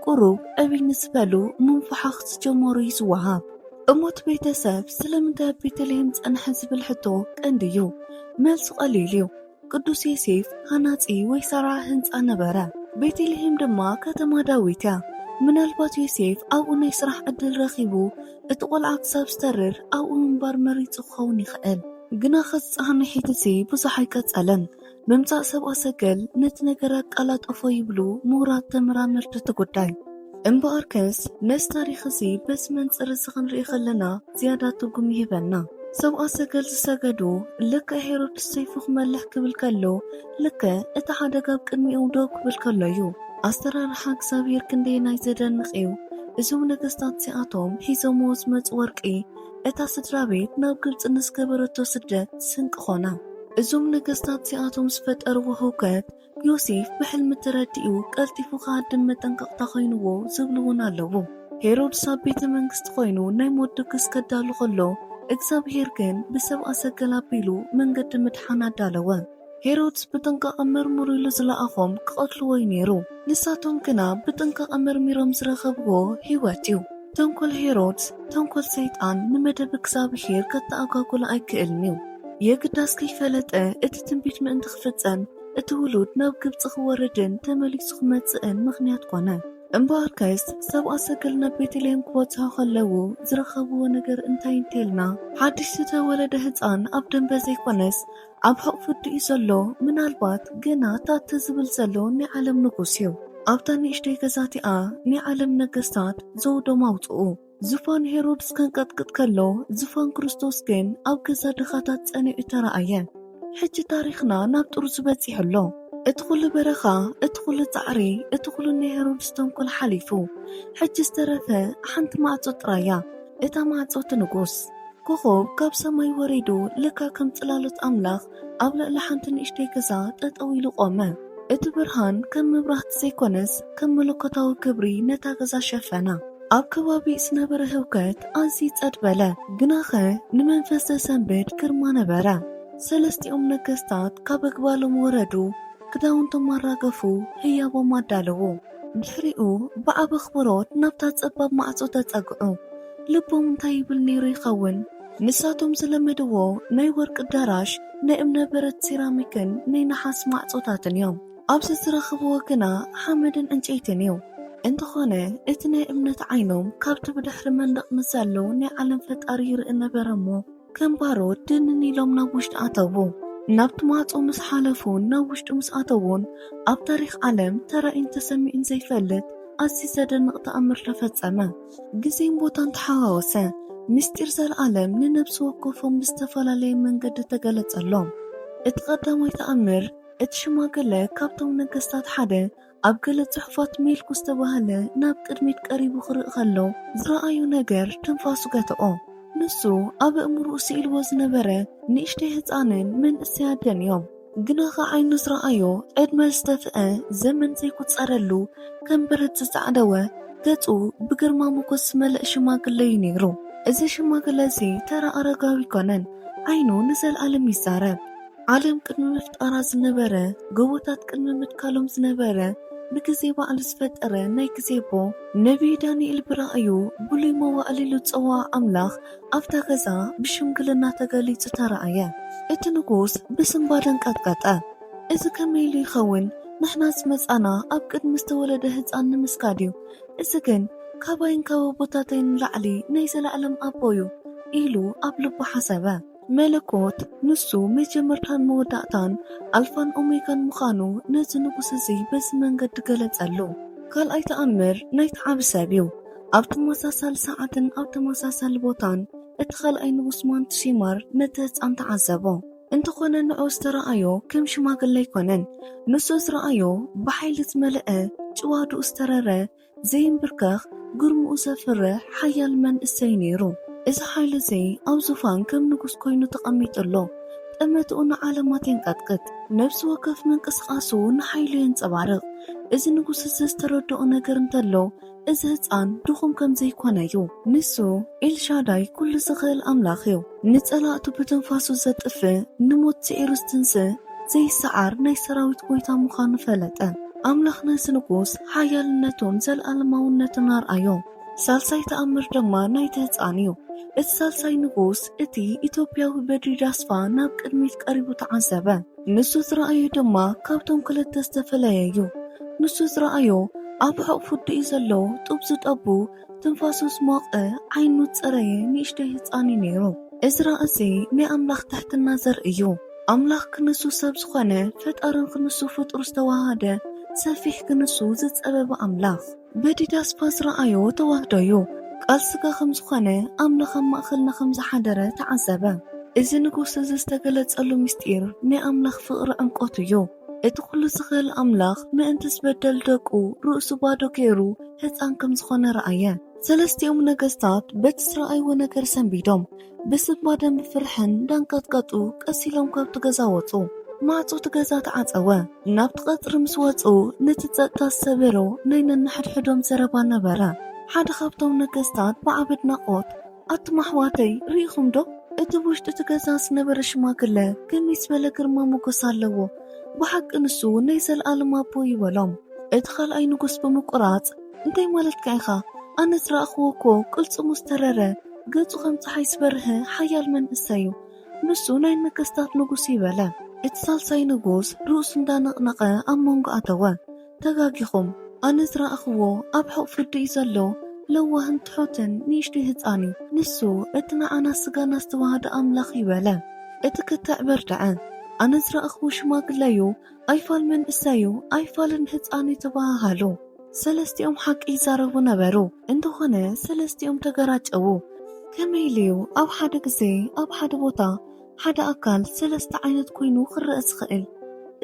ቁሩብ ዕብይ ንዝበሉ ምንፍሓኽ ዝጀመሩ እዩ ዝወሃብ። እሞ እቲ ቤተሰብ ስለምንታይ ኣብ ቤተልሔም ጸንሐ ዝብል ሕቶ ቀንዲ እዩ። መልሱ ቀሊል እዩ። ቅዱስ ዮሴፍ ሃናጺ ወይ ሰራሒ ህንጻ ነበረ። ቤተልሔም ድማ ከተማ ዳዊት እያ። ምናልባት ዮሴፍ ኣብኡ ናይ ስራሕ ዕድል ረኺቡ እቲ ቆልዓ ክሳብ ዝተርር ኣብኡ ምንባር መሪጹ ክኸውን ይኽእል። ግና ኸዚ ጻንሒት እዚ ብዙሕ ኣይቀጸለን። ምምጻእ ሰብኣ ሰገል ነቲ ነገር ኣቀላጠፎ ይብሉ ምሁራት ተመራመርቲ እቲ ጉዳይ። እምበኣርከስ ነዚ ታሪኽ እዚ በዚ መንጽር እዚ ክንርኢ ከለና ዝያዳ ትርጉም ይህበና። ሰብኣ ሰገል ዝሰገዱ ልክዕ ሄሮድስ ሰይፉ ክመልሕ ክብል ከሎ፣ ልክዕ እቲ ሓደጋ ኣብ ቅድሚኡ ደው ክብል ከሎ እዩ። ኣሰራርሓ እግዚኣብሔር ክንደየናይ ዘደንቕ እዩ! እዞም ነገስታት እዚኣቶም ሒዞምዎ ዝመጹ ወርቂ፣ እታ ስድራ ቤት ናብ ግብጺ ንዝገበረቶ ስደት ስንቂ ኾነ። እዞም ነገስታት እዚኣቶም ዝፈጠርዎ ህውከት ዮሴፍ ብሕልሚ ተረዲኡ ቀልጢፉ ክሃድም መጠንቀቕታ ኮይንዎ ዝብሉ እውን ኣለዉ። ሄሮድስ ኣብ ቤተ መንግስቲ ኮይኑ ናይ ሞት ድግስ ከዳሉ ከሎ፣ እግዚኣብሄር ግን ብሰብኣ ሰገል ኣቢሉ መንገዲ ምድሓን ኣዳለወ። ሄሮድስ ብጥንቃቐ መርምሩ ኢሉ ዝለኣኾም ክቐትልዎ እዩ ነይሩ። ንሳቶም ግና ብጥንቃቐ መርሚሮም ዝረኸብዎ ህይወት እዩ። ተንኮል ሄሮድስ፣ ተንኮል ሰይጣን ንመደብ እግዚኣብሄር ከተኣጓጉሎ ኣይክእልን እዩ። የግዳስ ከይፈለጠ እቲ ትንቢት ምእንቲ ክፍጸም እቲ ውሉድ ናብ ግብጺ ክወርድን ተመሊሱ ክመጽእን ምኽንያት ኮነ። እምበኣርከስ ሰብኣ ሰገል ናብ ቤተልሔም ክበጽሑ ከለዉ ዝረኸብዎ ነገር እንታይ እንተልና፣ ሓድሽ ዝተወለደ ህጻን ኣብ ደንበ ዘይኮነስ ኣብ ሕቑፉ እዩ ዘሎ። ምናልባት ገና ታተ ዝብል ዘሎ ናይ ዓለም ንጉስ እዩ። ኣብታ ንእሽተይ ገዛ እቲኣ ናይ ዓለም ነገስታት ዘውዶም ኣውጽኡ። ዙፋን ሄሮድስ ከንቀጥቅጥ ከሎ፣ ዙፋን ክርስቶስ ግን ኣብ ገዛ ድኻታት ጸኒዑ ተራእየ። ሕጂ ታሪኽና ናብ ጥርዙ በጺሑ ኣሎ። እቲ ኩሉ በረኻ፣ እቲ ኩሉ ጻዕሪ፣ እቲ ኩሉ ናይ ሄሮድስ ተንኮል ሓሊፉ፣ ሕጂ ዝተረፈ ሓንቲ ማዕጾ ጥራይ እያ፣ እታ ማዕጾ እቲ ንጉስ። ኮኾብ ካብ ሰማይ ወሪዱ፣ ለካ ከም ጽላሎት ኣምላኽ ኣብ ልዕሊ ሓንቲ ንእሽተይ ገዛ ጠጠው ኢሉ ቆመ። እቲ ብርሃን ከም መብራህቲ ዘይኮነስ፣ ከም መለኮታዊ ክብሪ ነታ ገዛ ሸፈና። ኣብ ከባቢ ዝነበረ ህውከት ኣዝዩ ጸጥ በለ፣ ግናኸ ንመንፈስ ዘሰንብድ ግርማ ነበረ። ሰለስቲኦም ነገስታት ካብ ኣግባሎም ወረዱ፣ ክዳውንቶም ኣራገፉ፣ ህያቦም ኣዳለዉ። ድሕሪኡ ብዓቢ ኣኽብሮት ናብታ ጸባብ ማዕጾ ተጸግዑ። ልቦም እንታይ ይብል ነይሩ ይኸውን? ንሳቶም ዝለመድዎ ናይ ወርቂ ኣዳራሽ፣ ናይ እምነ በረድ ሴራሚክን ናይ ነሓስ ማዕጾታትን እዮም። ኣብዚ ዝረኽብዎ ግና ሓመድን ዕንጨይትን እዩ። እንተኾነ፣ እቲ ናይ እምነት ዓይኖም ካብቲ ብድሕሪ መንደቕ ንዘሎ ናይ ዓለም ፈጣሪ ይርኢ ነበረ እሞ፣ ከም ባሮት ድንን ኢሎም ናብ ውሽጢ ኣተዉ። ናብቲ ማዕጾ ምስ ሓለፉን ናብ ውሽጢ ምስ ኣተዉን፣ ኣብ ታሪኽ ዓለም ተራእዩን ተሰሚዑን ዘይፈልጥ ኣዝዩ ዘደንቕ ተኣምር ተፈጸመ። ግዜን ቦታን ተሓዋወሰ። ምስጢር ዘለኣለም ንነፍሲ ወከፎም ብዝተፈላለየ መንገዲ ተገለጸሎም። እቲ ቀዳማይ ተኣምር፣ እቲ ሽማግለ ካብቶም ነገስታት ሓደ ኣብ ገለ ጽሑፋት ሜልኩ ዝተባህለ ናብ ቅድሚት ቀሪቡ ክርኢ ከሎ ዝረኣዮ ነገር ትንፋሱ ገትኦ። ንሱ ኣብ ኣእምሮኡ ስኢልዎ ዝነበረ ንእሽተይ ህጻንን መንእሰይ ኣደን እዮም። ግናኸ ዓይኑ ዝረኣዮ ዕድመ ዝተፍአ ዘመን ዘይቁጸረሉ ከም ብረት ዝጻዕደወ ገጹ ብግርማ ሞገስ ዝመልአ ሽማግለ እዩ ነይሩ። እዚ ሽማግለ እዚ ተራ ኣረጋዊ ኣይኮነን። ዓይኑ ንዘለኣለም ይዛረብ። ዓለም ቅድሚ ምፍጣራ ዝነበረ፣ ጎቦታት ቅድሚ ምትካሎም ዝነበረ፣ ብግዜ ባዕሉ ዝፈጠረ ናይ ግዜ ኣቦ፣ ነቢይ ዳንኤል ብራእዩ ብሉይ መዋእል ኢሉ ዝጸውዖ ኣምላኽ ኣብታ ገዛ ብሽምግልና ተገሊጹ ተራእየ። እቲ ንጉስ ብስንባደ ኣንቀጥቀጠ። እዚ ከመይ ኢሉ ይኸውን? ንሕና ዝመጻና ኣብ ቅድሚ ዝተወለደ ህጻን ንምስጋድ እዩ። እዚ ግን ካባይን ካብ ኣቦታተይን ንላዕሊ ናይ ዘለኣለም ኣቦ እዩ ኢሉ ኣብ ልቡ ሓሰበ። መለኮት ንሱ መጀመርታን መወዳእታን ኣልፋን ኦሜጋን ምዃኑ ነዚ ንጉስ እዚ በዚ መንገዲ ገለጸሉ። ካልኣይ ተኣምር ናይቲ ዓቢ ሰብ እዩ። ኣብ ተመሳሳሊ ሰዓትን ኣብ ተመሳሳሊ ቦታን እቲ ካልኣይ ንጉስ ማንቱሲማር ነቲ ህጻን ተዓዘቦ። እንተኾነ ንዑ ዝተረኣዮ ከም ሽማግለ ኣይኮነን። ንሱ ዝረኣዮ ብሓይሊ ዝመልአ፣ ጭዋድኡ ዝተረረ፣ ዘይምብርከኽ፣ ግርምኡ ዘፍርሕ ሓያል መንእሰይ ነይሩ። እዚ ሓይሊ እዚ ኣብ ዙፋን ከም ንጉስ ኮይኑ ተቐሚጡ ኣሎ። ጠመትኡ ንዓለማት የንቀጥቅጥ። ነፍሲ ወከፍ ምንቅስቓሱ ንሓይሉ የንጸባርቕ። እዚ ንጉስ እዚ ዝተረድኦ ነገር እንተሎ፣ እዚ ህጻን ድኹም ከም ዘይኮነ እዩ። ንሱ ኤልሻዳይ ኩሉ ዝኽእል ኣምላኽ እዩ። ንጸላእቱ ብትንፋሱ ዘጥፍእ፣ ንሞት ስዒሩ ዝትንስእ፣ ዘይሰዓር ናይ ሰራዊት ጎይታ ምዃኑ ፈለጠ። ኣምላኽ ነዚ ንጉስ ሓያልነቱን ዘለኣለማውነቱን ኣርኣዮ። ሳልሳይ ተኣምር ድማ ናይቲ ህጻን እዩ። እቲ ሳልሳይ ንጉስ፣ እቲ ኢትዮጵያዊ በድሪ ዳስፋ ናብ ቅድሚት ቀሪቡ ተዓዘበ። ንሱ ዝረኣዮ ድማ ካብቶም ክልተ ዝተፈለየ እዩ። ንሱ ዝረኣዮ ኣብ ሕቑፉ ኣዲኡ ዘሎ ጡብ ዝጠቡ፣ ትንፋሱ ዝሞቐ፣ ዓይኑ ዝጸረየ ንእሽተይ ህጻን እዩ ነይሩ። እዚ ራእሲ ናይ ኣምላኽ ትሕትና ዘርኢ እዩ። ኣምላኽ ክንሱ ሰብ ዝኾነ፣ ፈጣርን ክንሱ ፍጡር ዝተዋሃደ፣ ሰፊሕ ክንሱ ዝጸበበ ኣምላኽ። በድሪ ዳስፋ ዝረኣዮ ተዋህዶ እዩ። ቃል ስጋ ከም ዝኾነ፣ ኣምላኽ ኣብ ማእኸልና ከም ዝሓደረ ተዓዘበ። እዚ ንጉስ እዚ ዝተገለጸሉ ምስጢር ናይ ኣምላኽ ፍቕሪ ዕምቆት እዩ። እቲ ኩሉ ዝኽእል ኣምላኽ ምእንቲ ዝበደል ደቁ ርእሱ ባዶ ገይሩ ህጻን ከም ዝኾነ ረኣየ። ሰለስቲኦም ነገስታት በቲ ዝረኣይዎ ነገር ሰንቢዶም፣ ብስንባደን ብፍርሕን እንዳንቀጥቀጡ ቀስ ኢሎም ካብቲ ገዛ ወጹ። ማዕጾ እቲ ገዛ ተዓጸወ። ናብቲ ቀጽሪ ምስ ወጹ፣ ነቲ ጸጥታ ዝሰበሮ ናይ ነንሕድሕዶም ዘረባ ነበረ። ሓደ ካብቶም ነገስታት ብዓቢ ኣድናቖት፣ "ኣቱም ኣሕዋተይ፣ ርኢኹም ዶ? እቲ ብውሽጢ እቲ ገዛ ዝነበረ ሽማግለ ከመይ ዝበለ ግርማ ሞገስ ኣለዎ! ብሓቂ ንሱ ናይ ዘለኣለም ኣቦ እዩ" በሎም። እቲ ካልኣይ ንጉስ ብምቁራጽ፣ "እንታይ ማለትካ ኢኻ? ኣነ ዝረኣኽዎ እኮ ቅልጽሙ ዝተረረ፣ ገጹ ከም ጸሓይ ዝበርህ ሓያል መንእሰይ እዩ። ንሱ ናይ ነገስታት ንጉስ እዩ" በለ። እቲ ሳልሳይ ንጉስ ርእሱ እንዳነቕነቐ ኣብ መንጎ ኣተወ። "ተጋጊኹም። ኣነ ዝረኣኽዎ ኣብ ሕቑፉ እዩ ዘሎ ለዋህን ትሑትን ንእሽቶይ ህጻን እዩ። ንሱ እቲ ንዓና ስጋና ዝተዋህደ ኣምላኽ እዩ" በለ። እቲ ክትዕ በርትዐ። "ኣነ ዝረኣኽዎ ሽማግለ እዩ፣ ኣይፋል መንእሰይ እዩ፣ ኣይፋልን ህጻን እዩ" ተበሃሃሉ። ሰለስቲኦም ሓቂ ይዛረቡ ነበሩ፣ እንተኾነ ሰለስቲኦም ተገራጨዉ። ከመይ ኢሉ እዩ ኣብ ሓደ ግዜ ኣብ ሓደ ቦታ ሓደ ኣካል ሰለስተ ዓይነት ኮይኑ ክረአ ዝኽእል?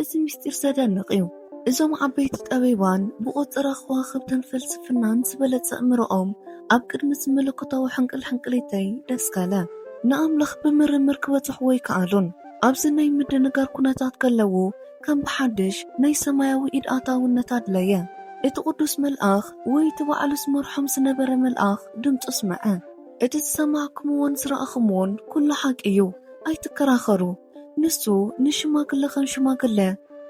እዚ ምስጢር ዘደንቕ እዩ። እዞም ዓበይቲ ጠቢባን ብቑጽራ ከዋኽብትን ፍልስፍናን ዝበለጸ ኣእምሮኦም ኣብ ቅድሚ እዚ መለኮታዊ ሕንቅልሕንቅሊተይ ደስከለ። ንኣምላኽ ብምርምር ክበጽሕዎ ኣይከኣሉን። ኣብዚ ናይ ምድንጋር ኩነታት ከለዉ ከም ብሓድሽ ናይ ሰማያዊ ኢድ ኣእታውነት ኣድለየ። እቲ ቅዱስ መልኣኽ ወይ እቲ ባዕሉ ዝመርሖም ዝነበረ መልኣኽ ድምጹ ስምዐ። እቲ ዝሰማዕኩምዎን ዝረኣኹምዎን ኩሉ ሓቂ እዩ። ኣይትከራኸሩ። ንሱ ንሽማግለ ከም ሽማግለ፣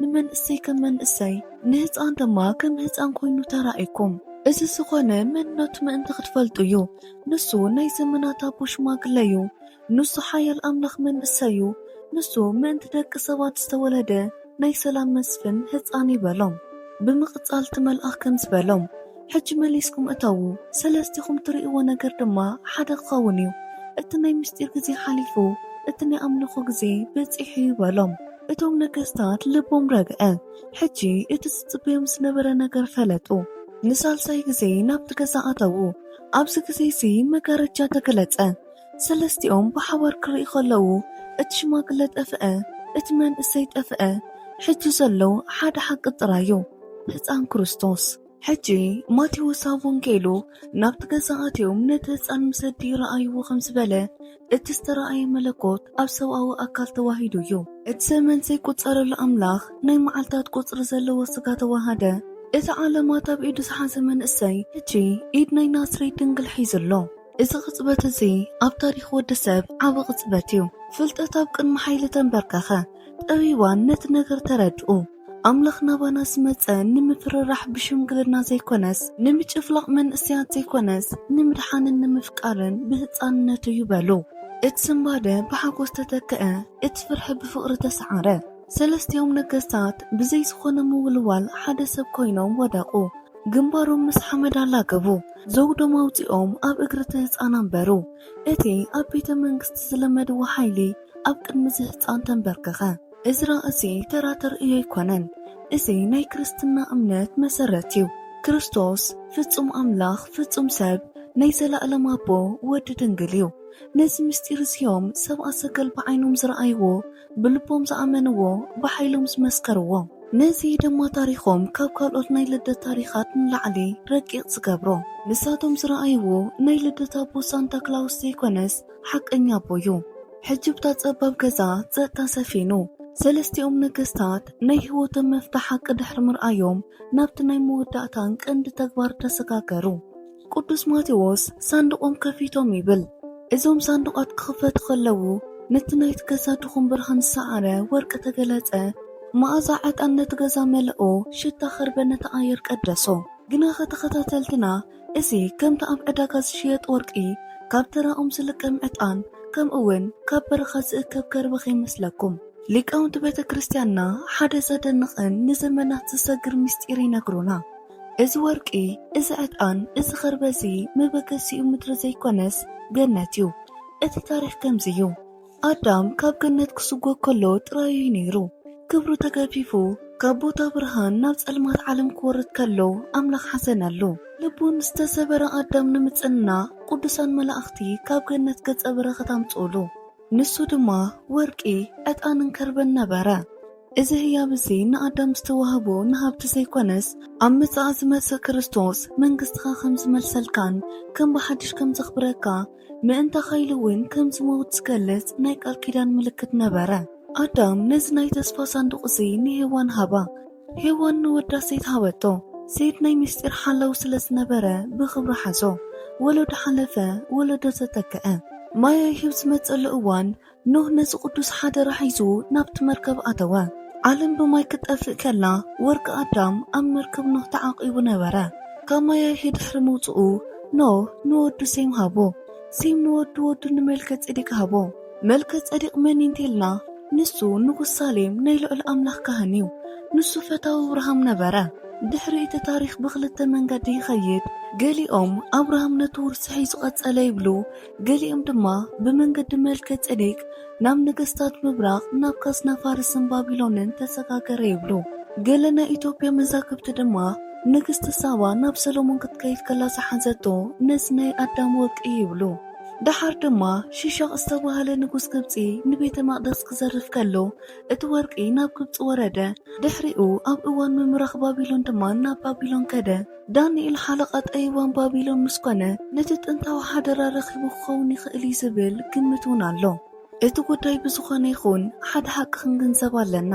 ንመንእሰይ ከም መንእሰይ፣ ንህጻን ድማ ከም ህጻን ኮይኑ ተራኢኩም። እዚ ዝኾነ መንነቱ ምእንቲ ክትፈልጡ እዩ። ንሱ ናይ ዘመናት ኣቦ ሽማግለ እዩ። ንሱ ሓያል ኣምላኽ መንእሰይ እዩ። ንሱ ምእንቲ ደቂ ሰባት ዝተወለደ ናይ ሰላም መስፍን ህጻን እዩ በሎም። ብምቕጻል እቲ መልኣኽ ከምዚ በሎም፣ ሕጂ መሊስኩም እተዉ፣ ሰለስቲኹም ትርእይዎ ነገር ድማ ሓደ ክኸውን እዩ። እቲ ናይ ምስጢር ግዜ ሓሊፉ፣ እቲ ናይ ኣምልኾ ግዜ በጺሑ እዩ በሎም። እቶም ነገስታት ልቦም ረግዐ። ሕጂ እቲ ዝጽበዮም ዝነበረ ነገር ፈለጡ። ንሳልሳይ ግዜ ናብቲ ገዛ ኣተዉ። ኣብዚ ግዜ እዚ መጋረጃ ተገለጸ። ሰለስቲኦም ብሓባር ክርእዩ ከለዉ፣ እቲ ሽማግለ ጠፍአ፣ እቲ መንእሰይ ጠፍአ። ሕጂ ዘሎ ሓደ ሓቂ ጥራይ እዩ፣ ህጻን ክርስቶስ። ሕጂ ማቴዎስ ኣብ ወንጌሉ ናብቲ ገዛ ኣትዮም ነቲ ህጻን ምስ ኣዲኡ ረኣይዎ ከም ዝበለ፣ እቲ ዝተረኣየ መለኮት ኣብ ሰብኣዊ ኣካል ተዋሂዱ እዩ። እቲ ዘመን ዘይቁጸረሉ ኣምላኽ ናይ መዓልታት ቁጽሪ ዘለዎ ስጋ ተዋሃደ። እቲ ዓለማት ኣብ ኢዱ ዝሓዘ መንእሰይ ሕጂ ኢድ ናይ ናዝሬት ድንግል ሒዙ ኣሎ። እዚ ቅጽበት እዚ ኣብ ታሪኽ ወዲ ሰብ ዓቢ ቅጽበት እዩ። ፍልጠት ኣብ ቅድሚ ሓይሊ ተንበርከኸ። ጠቢባን ነቲ ነገር ተረድኡ። ኣምላኽ ናባና ዝመጸ ንምፍርራሕ ብሽምግልና ዘይኮነስ፣ ንምጭፍላቕ መንእሰያት ዘይኮነስ፣ ንምድሓንን ንምፍቃርን ብህጻንነቱ እዩ በሉ። እቲ ስንባደ ብሓጎስ ተተክአ፣ እቲ ፍርሒ ብፍቕሪ ተሰዓረ። ሰለስቲኦም ነገስታት ብዘይ ዝኾነ ምውልዋል ሓደ ሰብ ኮይኖም ወደቑ። ግንባሮም ምስ ሓመድ ኣላገቡ። ዘውዶም ኣውጺኦም ኣብ እግሪ እቲ ህጻን ኣንበሩ። እቲ ኣብ ቤተ መንግስቲ ዝለመድዎ ሓይሊ ኣብ ቅድሚ እዚ ህጻን ተንበርከኸ። እዚ ራእሲ ተራ ተርእዮ ኣይኮነን። እዚ ናይ ክርስትና እምነት መሰረት እዩ። ክርስቶስ ፍጹም ኣምላኽ፣ ፍጹም ሰብ፣ ናይ ዘለኣለም ኣቦ፣ ወዲ ድንግል እዩ። ነዚ ምስጢር እዚኦም ሰብኣ ሰገል ብዓይኖም ዝረኣይዎ፣ ብልቦም ዝኣመንዎ፣ ብሓይሎም ዝመስከርዎ። ነዚ ድማ ታሪኾም ካብ ካልኦት ናይ ልደት ታሪኻት ንላዕሊ ረቂቕ ዝገብሮ፣ ንሳቶም ዝረኣይዎ ናይ ልደት ኣቦ ሳንታ ክላውስ ዘይኮነስ ሓቀኛ ኣቦ እዩ። ሕጂ ኣብታ ጸባብ ገዛ ጸጥታ ሰፊኑ። ሰለስቲኦም ነገስታት ናይ ህይወቶም መፍትሕ ሓቂ ድሕሪ ምርኣዮም ናብቲ ናይ መወዳእታን ቀንዲ ተግባር ተሰጋገሩ። ቅዱስ ማቴዎስ ሳንዱቖም ከፊቶም ይብል። እዞም ሳንዱቓት ክኽፈቱ ከለዉ፣ ነቲ ናይቲ ገዛ ድኹም ብርሃን ዝሰዓረ ወርቂ ተገለጸ። መኣዛ ዕጣን ነቲ ገዛ መለኦ፣ ሽታ ከርበ ነቲ ኣየር ቀደሶ። ግናኸ ተኸታተልትና፣ እዚ ከምቲ ኣብ ዕዳጋ ዝሽየጥ ወርቂ፣ ካብ ተራኦም ዝልቀም ዕጣን፣ ከምኡውን ካብ በረኻ ዝእከብ ከርበ ከይመስለኩም። ሊቃውንቲ ቤተ ክርስቲያንና ሓደ ዘደንቕን ንዘመናት ዝሰግር ምስጢር ይነግሩና። እዚ ወርቂ፣ እዚ ዕጣን፣ እዚ ከርበ እዚ መበገሲኡ ምድሪ ዘይኮነስ ገነት እዩ። እቲ ታሪኽ ከምዚ እዩ። ኣዳም ካብ ገነት ክስጎግ ከሎ ጥራዩ እዩ ነይሩ። ክብሩ ተገፊፉ ካብ ቦታ ብርሃን ናብ ጸልማት ዓለም ክወርድ ከሎ ኣምላኽ ሓዘነሉ። ልቡ ንዝተሰበረ ኣዳም ንምጽንናዕ ቅዱሳን መላእኽቲ ካብ ገነት ገጸ በረኸት ኣምጽኡሉ። ንሱ ድማ ወርቂ፣ ዕጣንን ከርበን ነበረ። እዚ ህያብ እዚ ንኣዳም ዝተዋህቦ ንሃብቲ ዘይኮነስ፣ ኣብ ምጽኣት ዝመጽእ ክርስቶስ መንግስትኻ ከም ዝመልሰልካን ከም ብሓድሽ ከም ዘኽብረካ፣ ምእንታኻ ኢሉ እውን ከም ዝመውት ዝገልጽ ናይ ቃል ኪዳን ምልክት ነበረ። ኣዳም ነዚ ናይ ተስፋ ሳንዱቕ እዚ ንሄዋን ሃባ። ሄዋን ንወዳ ሴት ሃበቶ። ሴት ናይ ምስጢር ሓላው ስለ ዝነበረ ብኽብሪ ሓዞ። ወለዶ ሓለፈ፣ ወለዶ ተተክአ። ማያ ይህብ ዝመጸሉ እዋን ኖህ ነዚ ቅዱስ ሓደራ ሒዙ ናብቲ መርከብ ኣተወ። ዓለም ብማይ ክትጠፍእ ከላ፣ ወርቂ ኣዳም ኣብ መርከብ ኖህ ተዓቂቡ ነበረ። ካብ ማያሂ ድሕሪ ምውጽኡ፣ ኖህ ንወዱ ሴም ሃቦ። ሴም ንወዱ ወዱ ንመልከ ጼዴቅ ሃቦ። መልከ ጼዴቅ መን እንቴልና፣ ንሱ ንጉስ ሳሌም ናይ ልዑል ኣምላኽ ካህን እዩ። ንሱ ፈታዊ ኣብርሃም ነበረ። ድሕሪ እቲ ታሪኽ ብኽልተ መንገዲ ይኸይድ። ገሊኦም ኣብርሃም ነቲ ውርሲ ሒዙ ቀጸለ ይብሉ፣ ገሊኦም ድማ ብመንገዲ መልከ ጼዴቅ ናብ ነገስታት ምብራቕ ናብ ካዝና ፋርስን ባቢሎንን ተሰጋገረ ይብሉ። ገለ ናይ ኢትዮጵያ መዛግብቲ ድማ ንግስቲ ሳባ ናብ ሰሎሞን ክትከይድ ከላ ዝሓዘቶ ነዚ ናይ ኣዳም ወርቂ ይብሉ። ደሓር ድማ ሺሻቕ ዝተባህለ ንጉስ ግብጺ ንቤተ መቕደስ ክዘርፍ ከሎ እቲ ወርቂ ናብ ግብጺ ወረደ። ድሕሪኡ ኣብ እዋን ምምራኽ ባቢሎን ድማ ናብ ባቢሎን ከደ። ዳንኤል ሓለቓ ጠቢባን ባቢሎን ምስ ኮነ ነቲ ጥንታዊ ሓደራ ረኺቡ ክኸውን ይኽእል እዩ ዝብል ግምት እውን ኣሎ። እቲ ጉዳይ ብዝኾነ ይኹን ሓደ ሓቂ ክንግንዘብ ኣለና።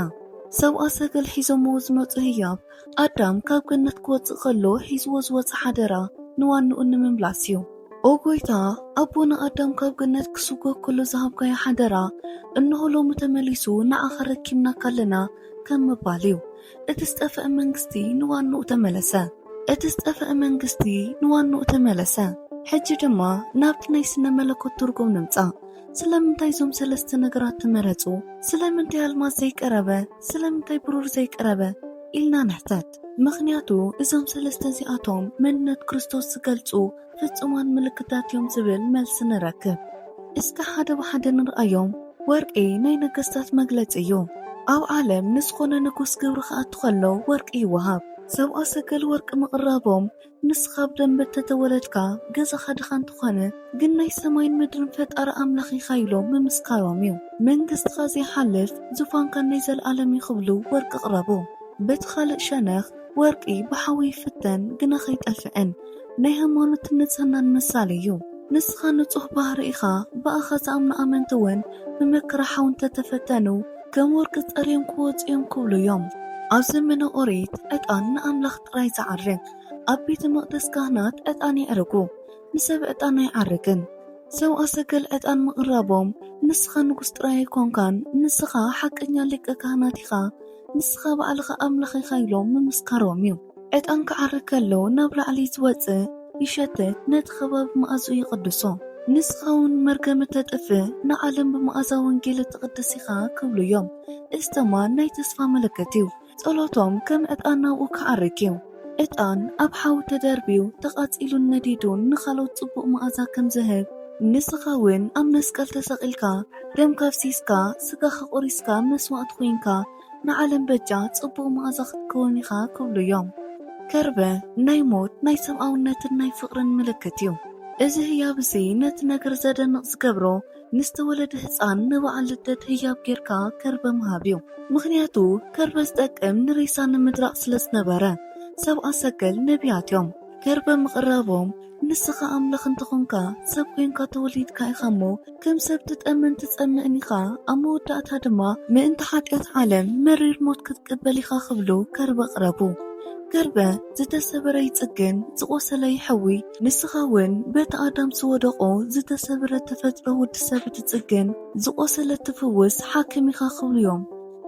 ሰብኣ ሰገል ሒዞምዎ ዝመጹ ህያብ ኣዳም ካብ ገነት ክወጽእ ከሎ ሒዝዎ ዝወጸ ሓደራ ንዋንኡ ንምምላስ እዩ። ኦ ጎይታ፣ ኣቦና ኣዳም ካብ ገነት ክስጎ ከሎ ዝሃብካዮ ሓደራ እንሆ ሎሚ ተመሊሱ ንዓኻ ረኪብናካ ኣለና ከም ምባል እዩ። እቲ ዝጠፍአ መንግስቲ ንዋንኡ ተመለሰ። እቲ ዝጠፍአ መንግስቲ ንዋንኡ ተመለሰ። ሕጂ ድማ ናብቲ ናይ ስነ መለኮት ትርጉም ንምጻእ። ስለምንታይ እዞም ሰለስተ ነገራት ተመረጹ? ስለምንታይ ኣልማዝ ዘይቀረበ? ስለምንታይ ብሩር ዘይቀረበ? ኢልና ንሕተት። ምኽንያቱ እዞም ሰለስተ እዚኣቶም መንነት ክርስቶስ ዝገልጹ ፍጹማን ምልክታት እዮም ዝብል መልሲ ንረክብ። እስከ ሓደ ብሓደ ንርኣዮም። ወርቂ ናይ ነገስታት መግለጺ እዩ። ኣብ ዓለም ንዝኾነ ንጉስ ግብሪ ክኣቱ ከሎ ወርቂ ይወሃብ። ሰብኣ ሰገል ወርቂ ምቕራቦም፣ ንስኻ ኣብ ደንበ ተተወለድካ፣ ገዛኻ ድኻ እንተኾነ፣ ግን ናይ ሰማይን ምድርን ፈጣሪ ኣምላኽ ኢኻ ኢሎም ምምስካሮም እዩ። መንግስትኻ ዘይሓልፍ፣ ዙፋንካ ናይ ዘለኣለም እዩ ክብሉ ወርቂ ቅረቡ። በቲ ካልእ ሸነኽ፣ ወርቂ ብሓዊ ይፍተን፣ ግና ከይጠፍእን ናይ ሃይማኖትን ንጽህናን ምሳሌ እዩ። ንስኻ ንጹህ ባህሪ ኢኻ፣ ብኣኻ ዝኣምኑ ኣመንቲ እውን ብመከራ ሓዊ እንተተፈተኑ፣ ከም ወርቂ ጸርዮም ክወጹ እዮም ክብሉ እዮም። ኣብ ዘመነ ኦሪት ዕጣን ንኣምላኽ ጥራይ ዝዓርግ፣ ኣብ ቤተ መቕደስ ካህናት ዕጣን የዕርጉ፣ ንሰብ ዕጣን ኣይዓርግን። ሰብኣ ሰገል ዕጣን ምቕራቦም፣ ንስኻ ንጉስ ጥራይ ኣይኮንካን፣ ንስኻ ሓቀኛ ሊቀ ካህናት ኢኻ፣ ንስኻ ባዕልኻ ኣምላኽ ኢኻ ኢሎም ምምስካሮም እዩ። ዕጣን ክዓርግ ከሎ ናብ ላዕሊ ዝወጽእ ይሸትት፣ ነቲ ከባቢ መኣዝኡ ይቕድሶ። ንስኻ እውን መርገም እተጥፍእ፣ ንዓለም ብመኣዛ ወንጌል እትቕድስ ኢኻ ክብሉ እዮም። እዚ ድማ ናይ ተስፋ ምልክት እዩ። ጸሎቶም ከም ዕጣን ናብኡ ክዓርግ እዩ። ዕጣን ኣብ ሓዊ ተደርብዩ፣ ተቓጺሉን ነዲዱን ንኻልኦት ጽቡቕ መኣዛ ከም ዝህብ፣ ንስኻ እውን ኣብ መስቀል ተሰቒልካ፣ ደምካ ኣፍሲስካ፣ ስጋኻ ቆሪስካ መስዋእቲ ኮይንካ፣ ንዓለም በጃ ጽቡቕ መኣዛ ክትከውን ኢኻ ክብሉ እዮም። ከርበ ናይ ሞት፣ ናይ ሰብኣውነትን ናይ ፍቕርን ምልክት እዩ። እዚ ህያብ እዚ ነቲ ነገር ዘደንቕ ዝገብሮ፣ ንዝተወለደ ህጻን ንበዓል ልደት ህያብ ጌርካ ከርበ ምሃብ እዩ። ምኽንያቱ ከርበ ዝጠቅም ንሬሳ ንምድራቕ ስለ ዝነበረ። ሰብኣ ሰገል ነቢያት እዮም። ከርበ ምቕራቦም፣ ንስኻ ኣምላኽ እንተኾንካ፣ ሰብ ኮይንካ ተወሊድካ ኢኻ እሞ፣ ከም ሰብ ትጠምን ትጸምእን ኢኻ፣ ኣብ መወዳእታ ድማ ምእንቲ ሓጢኣት ዓለም መሪር ሞት ክትቅበል ኢኻ ክብሉ ከርበ ኣቕረቡ። ከርበ ዝተሰበረ ይጽግን፣ ዝቖሰለ ይሕዊ። ንስኻ እውን በቲ ኣዳም ዝወደቖ ዝተሰበረ ተፈጥሮ ወዲ ሰብ እትጽግን፣ ዝቖሰለ ትፍውስ ሓኪም ኢኻ ክብሉ እዮም።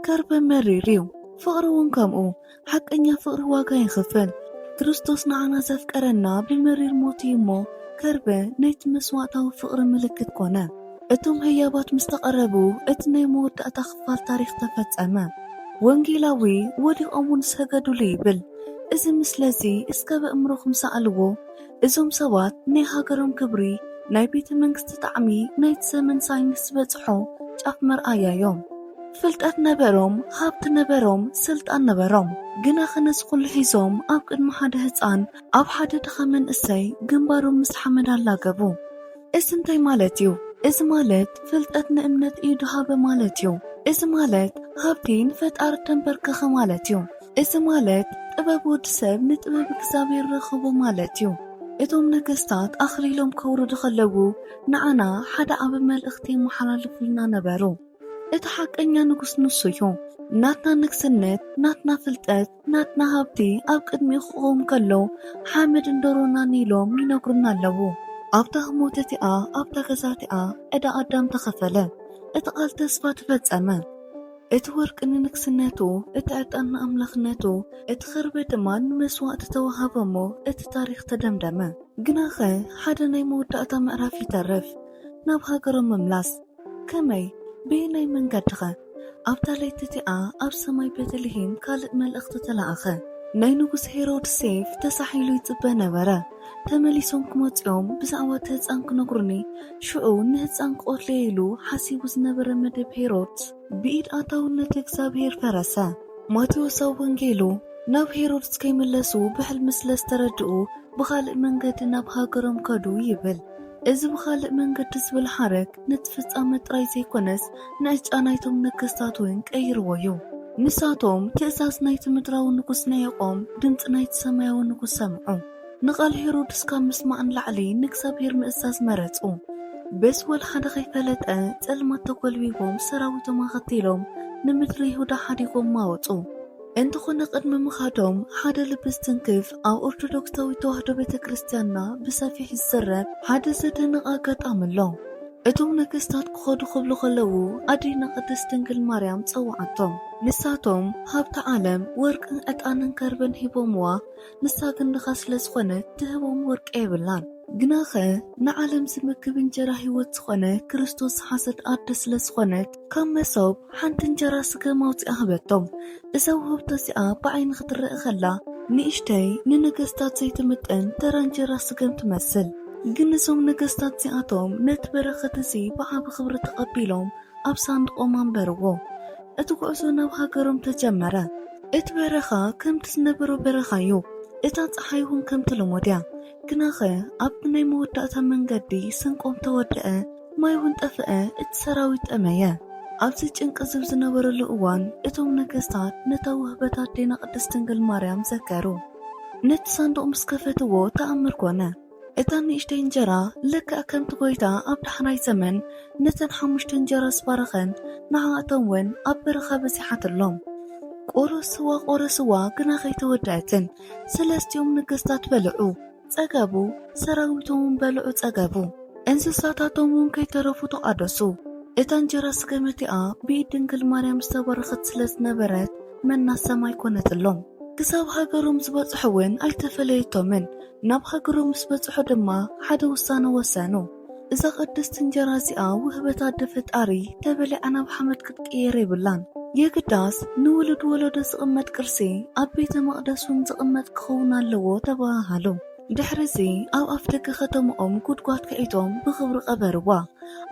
ከርበ መሪር እዩ። ፍቕሪ እውን ከምኡ። ሓቀኛ ፍቕሪ ዋጋ ይኽፍል። ክርስቶስ ንዓና ዘፍቀረና ብመሪር ሞት እዩ እሞ፣ ከርበ ናይቲ መስዋእታዊ ፍቕሪ ምልክት ኮነ። እቶም ህያባት ምስ ተቐረቡ፣ እቲ ናይ መወዳእታ ክፋል ታሪኽ ተፈጸመ። ወንጌላዊ፣ "ወዲቖም እውን ሰገዱሉ" ይብል። እዚ ምስለ እዚ እስከ በእምሮኹም ሰኣልዎ። እዞም ሰባት ናይ ሃገሮም ክብሪ፣ ናይ ቤተ መንግስቲ ጣዕሚ፣ ናይቲ ዘመን ሳይንስ ዝበጽሖ ጫፍ መርኣያ እዮም። ፍልጠት ነበሮም፣ ሃብቲ ነበሮም፣ ስልጣን ነበሮም። ግናኸ ነዚ ኩሉ ሒዞም ኣብ ቅድሚ ሓደ ህጻን ኣብ ሓደ ድኻ መንእሰይ ግንባሮም ምስ ሓመድ ኣላገቡ። እዚ እንታይ ማለት እዩ? እዚ ማለት ፍልጠት ንእምነት እዩ ድሃበ ማለት እዩ። እዚ ማለት ሃብቲ ንፈጣሪ ተንበርከኸ ማለት እዩ። እዚ ማለት ጥበብ ወዲ ሰብ ንጥበብ እግዚኣብሔር ረኸቦ ማለት እዩ። እቶም ነገስታት ኣኽሊሎም ከውርዱ ከለዉ ንዓና ሓደ ዓቢ መልእኽቲ የመሓላልፉልና ነበሩ። እቲ ሓቀኛ ንጉስ ንሱ እዩ። ናትና ንግስነት፣ ናትና ፍልጠት፣ ናትና ሃብቲ ኣብ ቅድሚኡ ክኸውን ከሎ ሓመድን ደሮናን ኢሎም ይነግሩና ኣለዉ። ኣብታ ህሞት እቲኣ፣ ኣብታ ገዛ እቲኣ ዕዳ ኣዳም ተኸፈለ። እቲ ቃል ተስፋ ተፈጸመ። እቲ ወርቂ ንንግስነቱ፣ እቲ ዕጣን ንኣምላኽነቱ፣ እቲ ኸርበ ድማ ንመስዋእቲ ተዋሃበ እሞ እቲ ታሪኽ ተደምደመ። ግናኸ ሓደ ናይ መወዳእታ ምዕራፍ ይተርፍ፣ ናብ ሃገሮም ምምላስ። ከመይ? በየናይ መንገድኸ? ኣብታ ለይቲ እቲኣ ኣብ ሰማይ ቤተልሔም ካልእ መልእኽቲ ተለኣኸ። ናይ ንጉስ ሄሮድስ ሴፍ ተሳሒሉ ይጽበ ነበረ። ተመሊሶም ክመጹ እዮም፣ ብዛዕባ እቲ ህጻን ክነግሩኒ፣ ሽዑ ንህጻን ክቐትሎ ኢሉ ሓሲቡ ዝነበረ መደብ ሄሮድስ ብኢድ ኣታውነት እግዚኣብሔር ፈረሰ። ማቴዎስ ኣብ ወንጌሉ ናብ ሄሮድስ ከይምለሱ ብሕልሚ ስለ ዝተረድኡ ብኻልእ መንገዲ ናብ ሃገሮም ከዱ ይብል። እዚ ብኻልእ መንገዲ ዝብል ሓረግ ነቲ ፍጻመ ጥራይ ዘይኮነስ ንዕጫ ናይቶም ነገስታት እውን ቀይርዎ እዩ። ንሳቶም ትእዛዝ ናይቲ ምድራዊ ንጉስ ንዒቖም ድምጺ ናይቲ ሰማያዊ ንጉስ ሰምዑ። ንቓል ሄሮድስ ካብ ምስማዕ ንላዕሊ ንእግዚኣብሔር ምእዛዝ መረጹ። በዚ ወላ ሓደ ከይፈለጠ ጸልማት ተጎልቢቦም ሰራዊቶም ኣኸቲሎም ንምድሪ ይሁዳ ሓዲጎም ኣወጹ። እንተኾነ ቅድሚ ምኻዶም ሓደ ልቢ ዝትንክፍ ኣብ ኦርቶዶክሳዊት ተዋህዶ ቤተ ክርስቲያንና ብሰፊሕ ዝዝረብ ሓደ ዘደንቕ ኣጋጣሚ ኣሎ። እቶም ነገስታት ክኸዱ ክብሉ ከለዉ ኣዴና ቅድስት ድንግል ማርያም ጸውዓቶም። ንሳቶም ሃብቲ ዓለም ወርቅን ዕጣንን ከርበን ሂቦምዋ፣ ንሳ ግን ድኻ ስለ ዝኾነት ትህቦም ወርቂ የብላን። ግናኸ ንዓለም ዝምግብ እንጀራ ህይወት ዝኾነ ክርስቶስ ዝሓዘት ኣደ ስለ ዝኾነት ካብ መሶብ ሓንቲ እንጀራ ስገም ኣውጺኣ ሃበቶም። እዛ ውህብቶ እዚኣ ብዓይኒ ክትረአ ከላ ንእሽተይ ንነገስታት ዘይትምጥን ተራ እንጀራ ስገም ትመስል። ግን እዞም ነገስታት እዚኣቶም ነቲ በረኸት እዚ ብዓቢ ክብሪ ተቐቢሎም ኣብ ሳንድቆም ኣንበርዎ። እቲ ጉዕዞ ናብ ሃገሮም ተጀመረ። እቲ በረኻ ከምቲ ዝነበሮ በረኻ እዩ። እታ ጸሓይ እውን ከምቲ ልሙድ እያ። ግናኸ ኣብቲ ናይ መወዳእታ መንገዲ ስንቆም ተወደአ፣ ማይ እውን ጠፍአ፣ እቲ ሰራዊት ጠመየ። ኣብዚ ጭንቂ ዝብ ዝነበረሉ እዋን እቶም ነገስታት ነታ ውህበት ኣዴና ቅድስት ድንግል ማርያም ዘከሩ። ነቲ ሳንዱቕ ምስ ከፈትዎ ተኣምር ኮነ። እታ ንእሽተይ እንጀራ ልክዕ ከምቲ ጐይታ ኣብ ዳሕራይ ዘመን ነተን ሓሙሽተ እንጀራ ዝባረኸን ንዓኣቶም እውን ኣብ በረኻ በዚሓትሎም። ቆሮ ስዋ፣ ቆሮ ስዋ ግና ከይተወደአትን። ሰለስቲኦም ነገስታት በልዑ፣ ጸገቡ፣ ሰራዊቶም እውን በልዑ፣ ጸገቡ። እንስሳታቶም እውን ከይተረፉ ተቓደሱ። እታ እንጀራ ስገም እቲኣ ብኢድ ድንግል ማርያም ዝተባረኸት ስለ ዝነበረት መና ሰማይ ኮነትሎም። ክሳብ ሃገሮም ዝበጽሑ እውን ኣይተፈለየቶምን። ናብ ሃገሮም ምስ በጽሑ ድማ ሓደ ውሳነ ወሰኑ። እዛ ቅድስቲ እንጀራ እዚኣ ውህበት ኣደ ፈጣሪ ተበሊዓ ናብ ሓመድ ክትቅየር የብላን። የግዳስ ንውሉድ ወለዶ ዝቕመጥ ቅርሲ ኣብ ቤተ መቕደስ እውን ዝቕመጥ ክኸውን ኣለዎ ተባሃሃሉ። ድሕሪ እዚ ኣብ ኣፍደገ ከተማኦም ጉድጓድ ክዒቶም ብኽብሪ ቀበርዋ።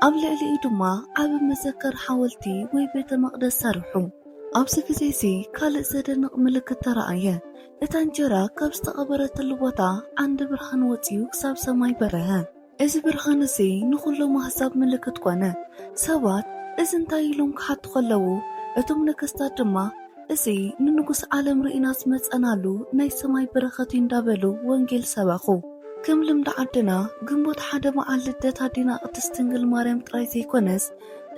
ኣብ ልዕሊኡ ድማ ዓቢ መዘከሪ ሓወልቲ ወይ ቤተ መቕደስ ሰርሑ። ኣብዚ ግዜ እዚ ካልእ ዘደንቕ ምልክት ተራእየ። እታ እንጀራ ካብ ዝተቐበረትሉ ቦታ ዓንዲ ብርሃን ወጺኡ ክሳብ ሰማይ በርሀ። እዚ ብርሃን እዚ ንኹሎም ኣህዛብ ምልክት ኮነ። ሰባት እዚ እንታይ ኢሎም ክሓቱ ከለዉ፣ እቶም ነገስታት ድማ፣ እዚ ንንጉስ ዓለም ርኢና ዝመጸናሉ ናይ ሰማይ በረኸት እዩ እንዳበሉ ወንጌል ሰበኹ። ከም ልምዲ ዓድና ግንቦት ሓደ በዓል ልደት ኣዴና ቅድስት ድንግል ማርያም ጥራይ ዘይኮነስ፣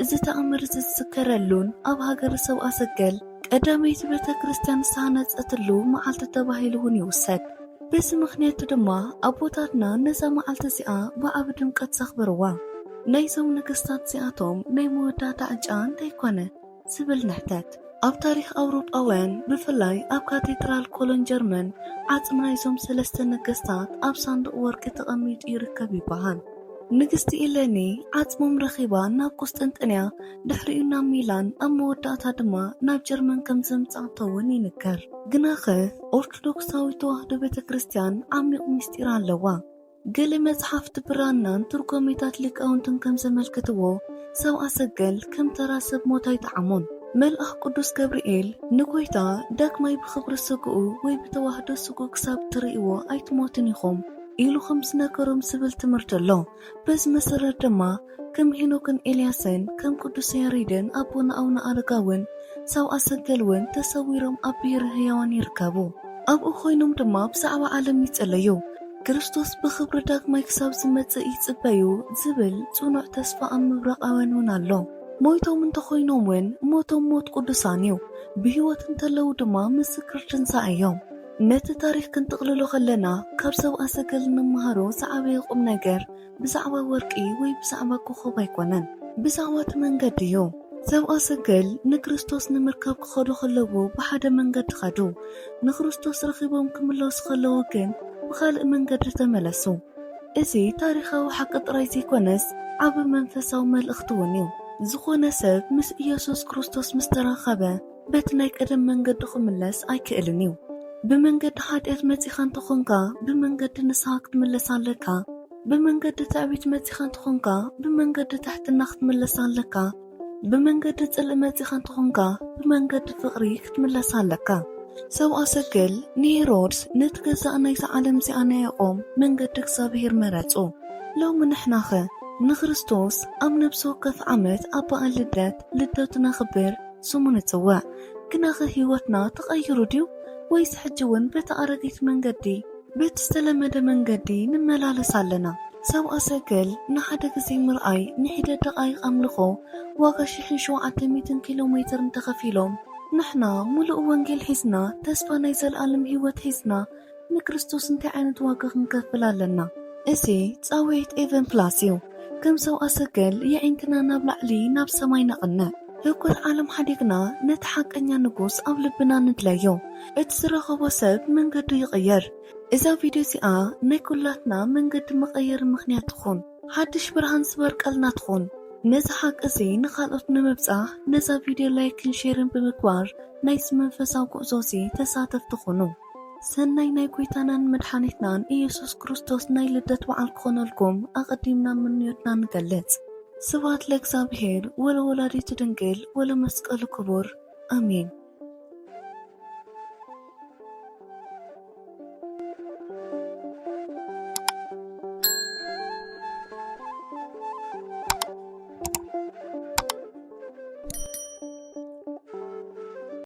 እዚ ተኣምር እዚ ዝዝከረሉን ኣብ ሃገረ ሰብኣ ሰገል ቀዳመይቲ ቤተ ክርስቲያን ዝተሃነጸትሉ መዓልቲ ተባሂሉ እውን ይውሰድ። በዚ ምኽንያት ድማ ኣቦታትና ነዛ መዓልቲ እዚኣ ብዓቢ ድምቀት ዘኽብርዋ። ናይዞም ነገስታት እዚኣቶም ናይ መወዳእታ ዕጫ እንታይ ኮነ? ዝብል ንሕተት። ኣብ ታሪኽ ኣውሮጳውያን፣ ብፍላይ ኣብ ካቴድራል ኮሎን ጀርመን፣ ዓጽሚ ናይዞም ሰለስተ ነገስታት ኣብ ሳንዱቕ ወርቂ ተቐሚጡ ይርከብ ይበሃል። ንግስቲ ኢለኒ ዓጽሞም ረኺባ ናብ ቁስጥንጥንያ፣ ድሕሪኡ ናብ ሚላን፣ ኣብ መወዳእታ ድማ ናብ ጀርመን ከም ዘምጽኣቶ እውን ይንገር። ግናኸ ኦርቶዶክሳዊት ተዋህዶ ቤተ ክርስቲያን ዓሚቕ ምስጢር ኣለዋ። ገለ መጽሓፍቲ ብራናን ትርጓሜታት ሊቃውንትን ከም ዘመልክትዎ፣ ሰብኣ ሰገል ከም ተራ ሰብ ሞት ኣይጠዓሞን። መልኣኽ ቅዱስ ገብርኤል ንጎይታ ዳግማይ ብኽብሪ ስግኡ ወይ ብተዋህዶ ስግኡ ክሳብ ትርእይዎ ኣይትሞትን ኢኹም። ኢሉ ከም ዝነገሮም ዝብል ትምህርቲ ኣሎ። በዚ መሰረት ድማ ከም ሄኖክን ኤልያስን ከም ቅዱስ ያሬድን ኣቦና ኣቡነ ኣረጋውን ሰብኣ ሰገል እውን ተሰዊሮም ኣብ ብሔረ ህያዋን ይርከቡ። ኣብኡ ኮይኖም ድማ ብዛዕባ ዓለም ይጸለዩ። ክርስቶስ ብኽብሪ ዳግማይ ክሳብ ዝመጽእ ይጽበዩ ዝብል ጽኑዕ ተስፋ ኣብ ምብራቓውያን እውን ኣሎ። ሞይቶም እንተኾይኖም እውን ሞቶም ሞት ቅዱሳን እዩ። ብህይወት እንተለዉ ድማ ምስክር ትንሳኤ እዮም። ነቲ ታሪኽ ክንጥቕልሎ ከለና ካብ ሰብኣ ሰገል እንመሃሮ ዝዓበየ ቁም ነገር ብዛዕባ ወርቂ ወይ ብዛዕባ ኮኸብ ኣይኮነን፣ ብዛዕባ እቲ መንገዲ እዩ። ሰብኣ ሰገል ንክርስቶስ ንምርካብ ክኸዱ ከለዉ ብሓደ መንገዲ ኸዱ። ንክርስቶስ ረኺቦም ክምለሱ ከለዉ ግን ብኻልእ መንገዲ ተመለሱ። እዚ ታሪኻዊ ሓቂ ጥራይ ዘይኮነስ ዓቢ መንፈሳዊ መልእኽቲ እውን እዩ። ዝኾነ ሰብ ምስ ኢየሱስ ክርስቶስ ምስ ተራኸበ በቲ ናይ ቀደም መንገዲ ክምለስ ኣይክእልን እዩ። ብመንገዲ ሓጢኣት መጺኻ እንተኾንካ ብመንገዲ ንስሓ ክትምለስ ኣለካ። ብመንገዲ ትዕቢት መጺኻ እንተኾንካ ብመንገዲ ትሕትና ክትምለስ ኣለካ። ብመንገዲ ጽልኢ መጺኻ እንተኾንካ ብመንገዲ ፍቕሪ ክትምለስ ኣለካ። ሰብኣ ሰገል ንሄሮድስ ነቲ ገዛእ ናይዛ ዓለም እዚኣ ናይ ያዕቆብ መንገዲ እግዚኣብሔር መረጹ። ሎሚ ንሕናኸ ንክርስቶስ ኣብ ነብሲ ወከፍ ዓመት ኣብ በዓል ልደት ልደቱ ነኽብር፣ ስሙ ንጽውዕ። ግናኸ ህይወትና ተቐይሩ ድዩ? ወይስ ሕጂ እውን በቲ ኣረጊት መንገዲ በቲ ዝተለመደ መንገዲ ንመላለስ ኣለና? ሰብኣ ሰገል ንሓደ ግዜ ምርኣይ ንሒደት ደቓይቕ ኣምልኾ ዋጋ ሽሕን ሸውዓተ ሚእትን ኪሎ ሜትር እንተኸፊሎም ንሕና ሙሉእ ወንጌል ሒዝና ተስፋ ናይ ዘለኣለም ህይወት ሒዝና ንክርስቶስ እንታይ ዓይነት ዋጋ ክንከፍል ኣለና? እዚ ጻውዒት ኤቨን ፕላስ እዩ። ከም ሰብኣ ሰገል የዒንትና ናብ ላዕሊ ናብ ሰማይ ነቕንዕ። ህውከት ዓለም ሓዲግና ነቲ ሓቀኛ ንጉስ ኣብ ልብና ንድለዮ። እቲ ዝረኸቦ ሰብ መንገዱ ይቕየር። እዛ ቪድዮ እዚኣ ናይ ኩላትና መንገዲ መቐየሪ ምኽንያት ትኹን። ሓድሽ ብርሃን ዝበርቀልና ትኹን። ነዚ ሓቂ እዚ ንኻልኦት ንምብጻሕ ነዛ ቪድዮ ላይክን ሼርን ብምግባር ናይዚ መንፈሳዊ ጉዕዞ እዚ ተሳተፍቲ ኩኑ። ሰናይ ናይ ጎይታናን መድሓኒትናን ኢየሱስ ክርስቶስ ናይ ልደት በዓል ክኾነልኩም ኣቐዲምና ምንዮትና ንገልጽ። ስብሐት ለእግዚኣብሔር ወለወላዲቱ ድንግል ወለመስቀሉ ክቡር። ኣሜን።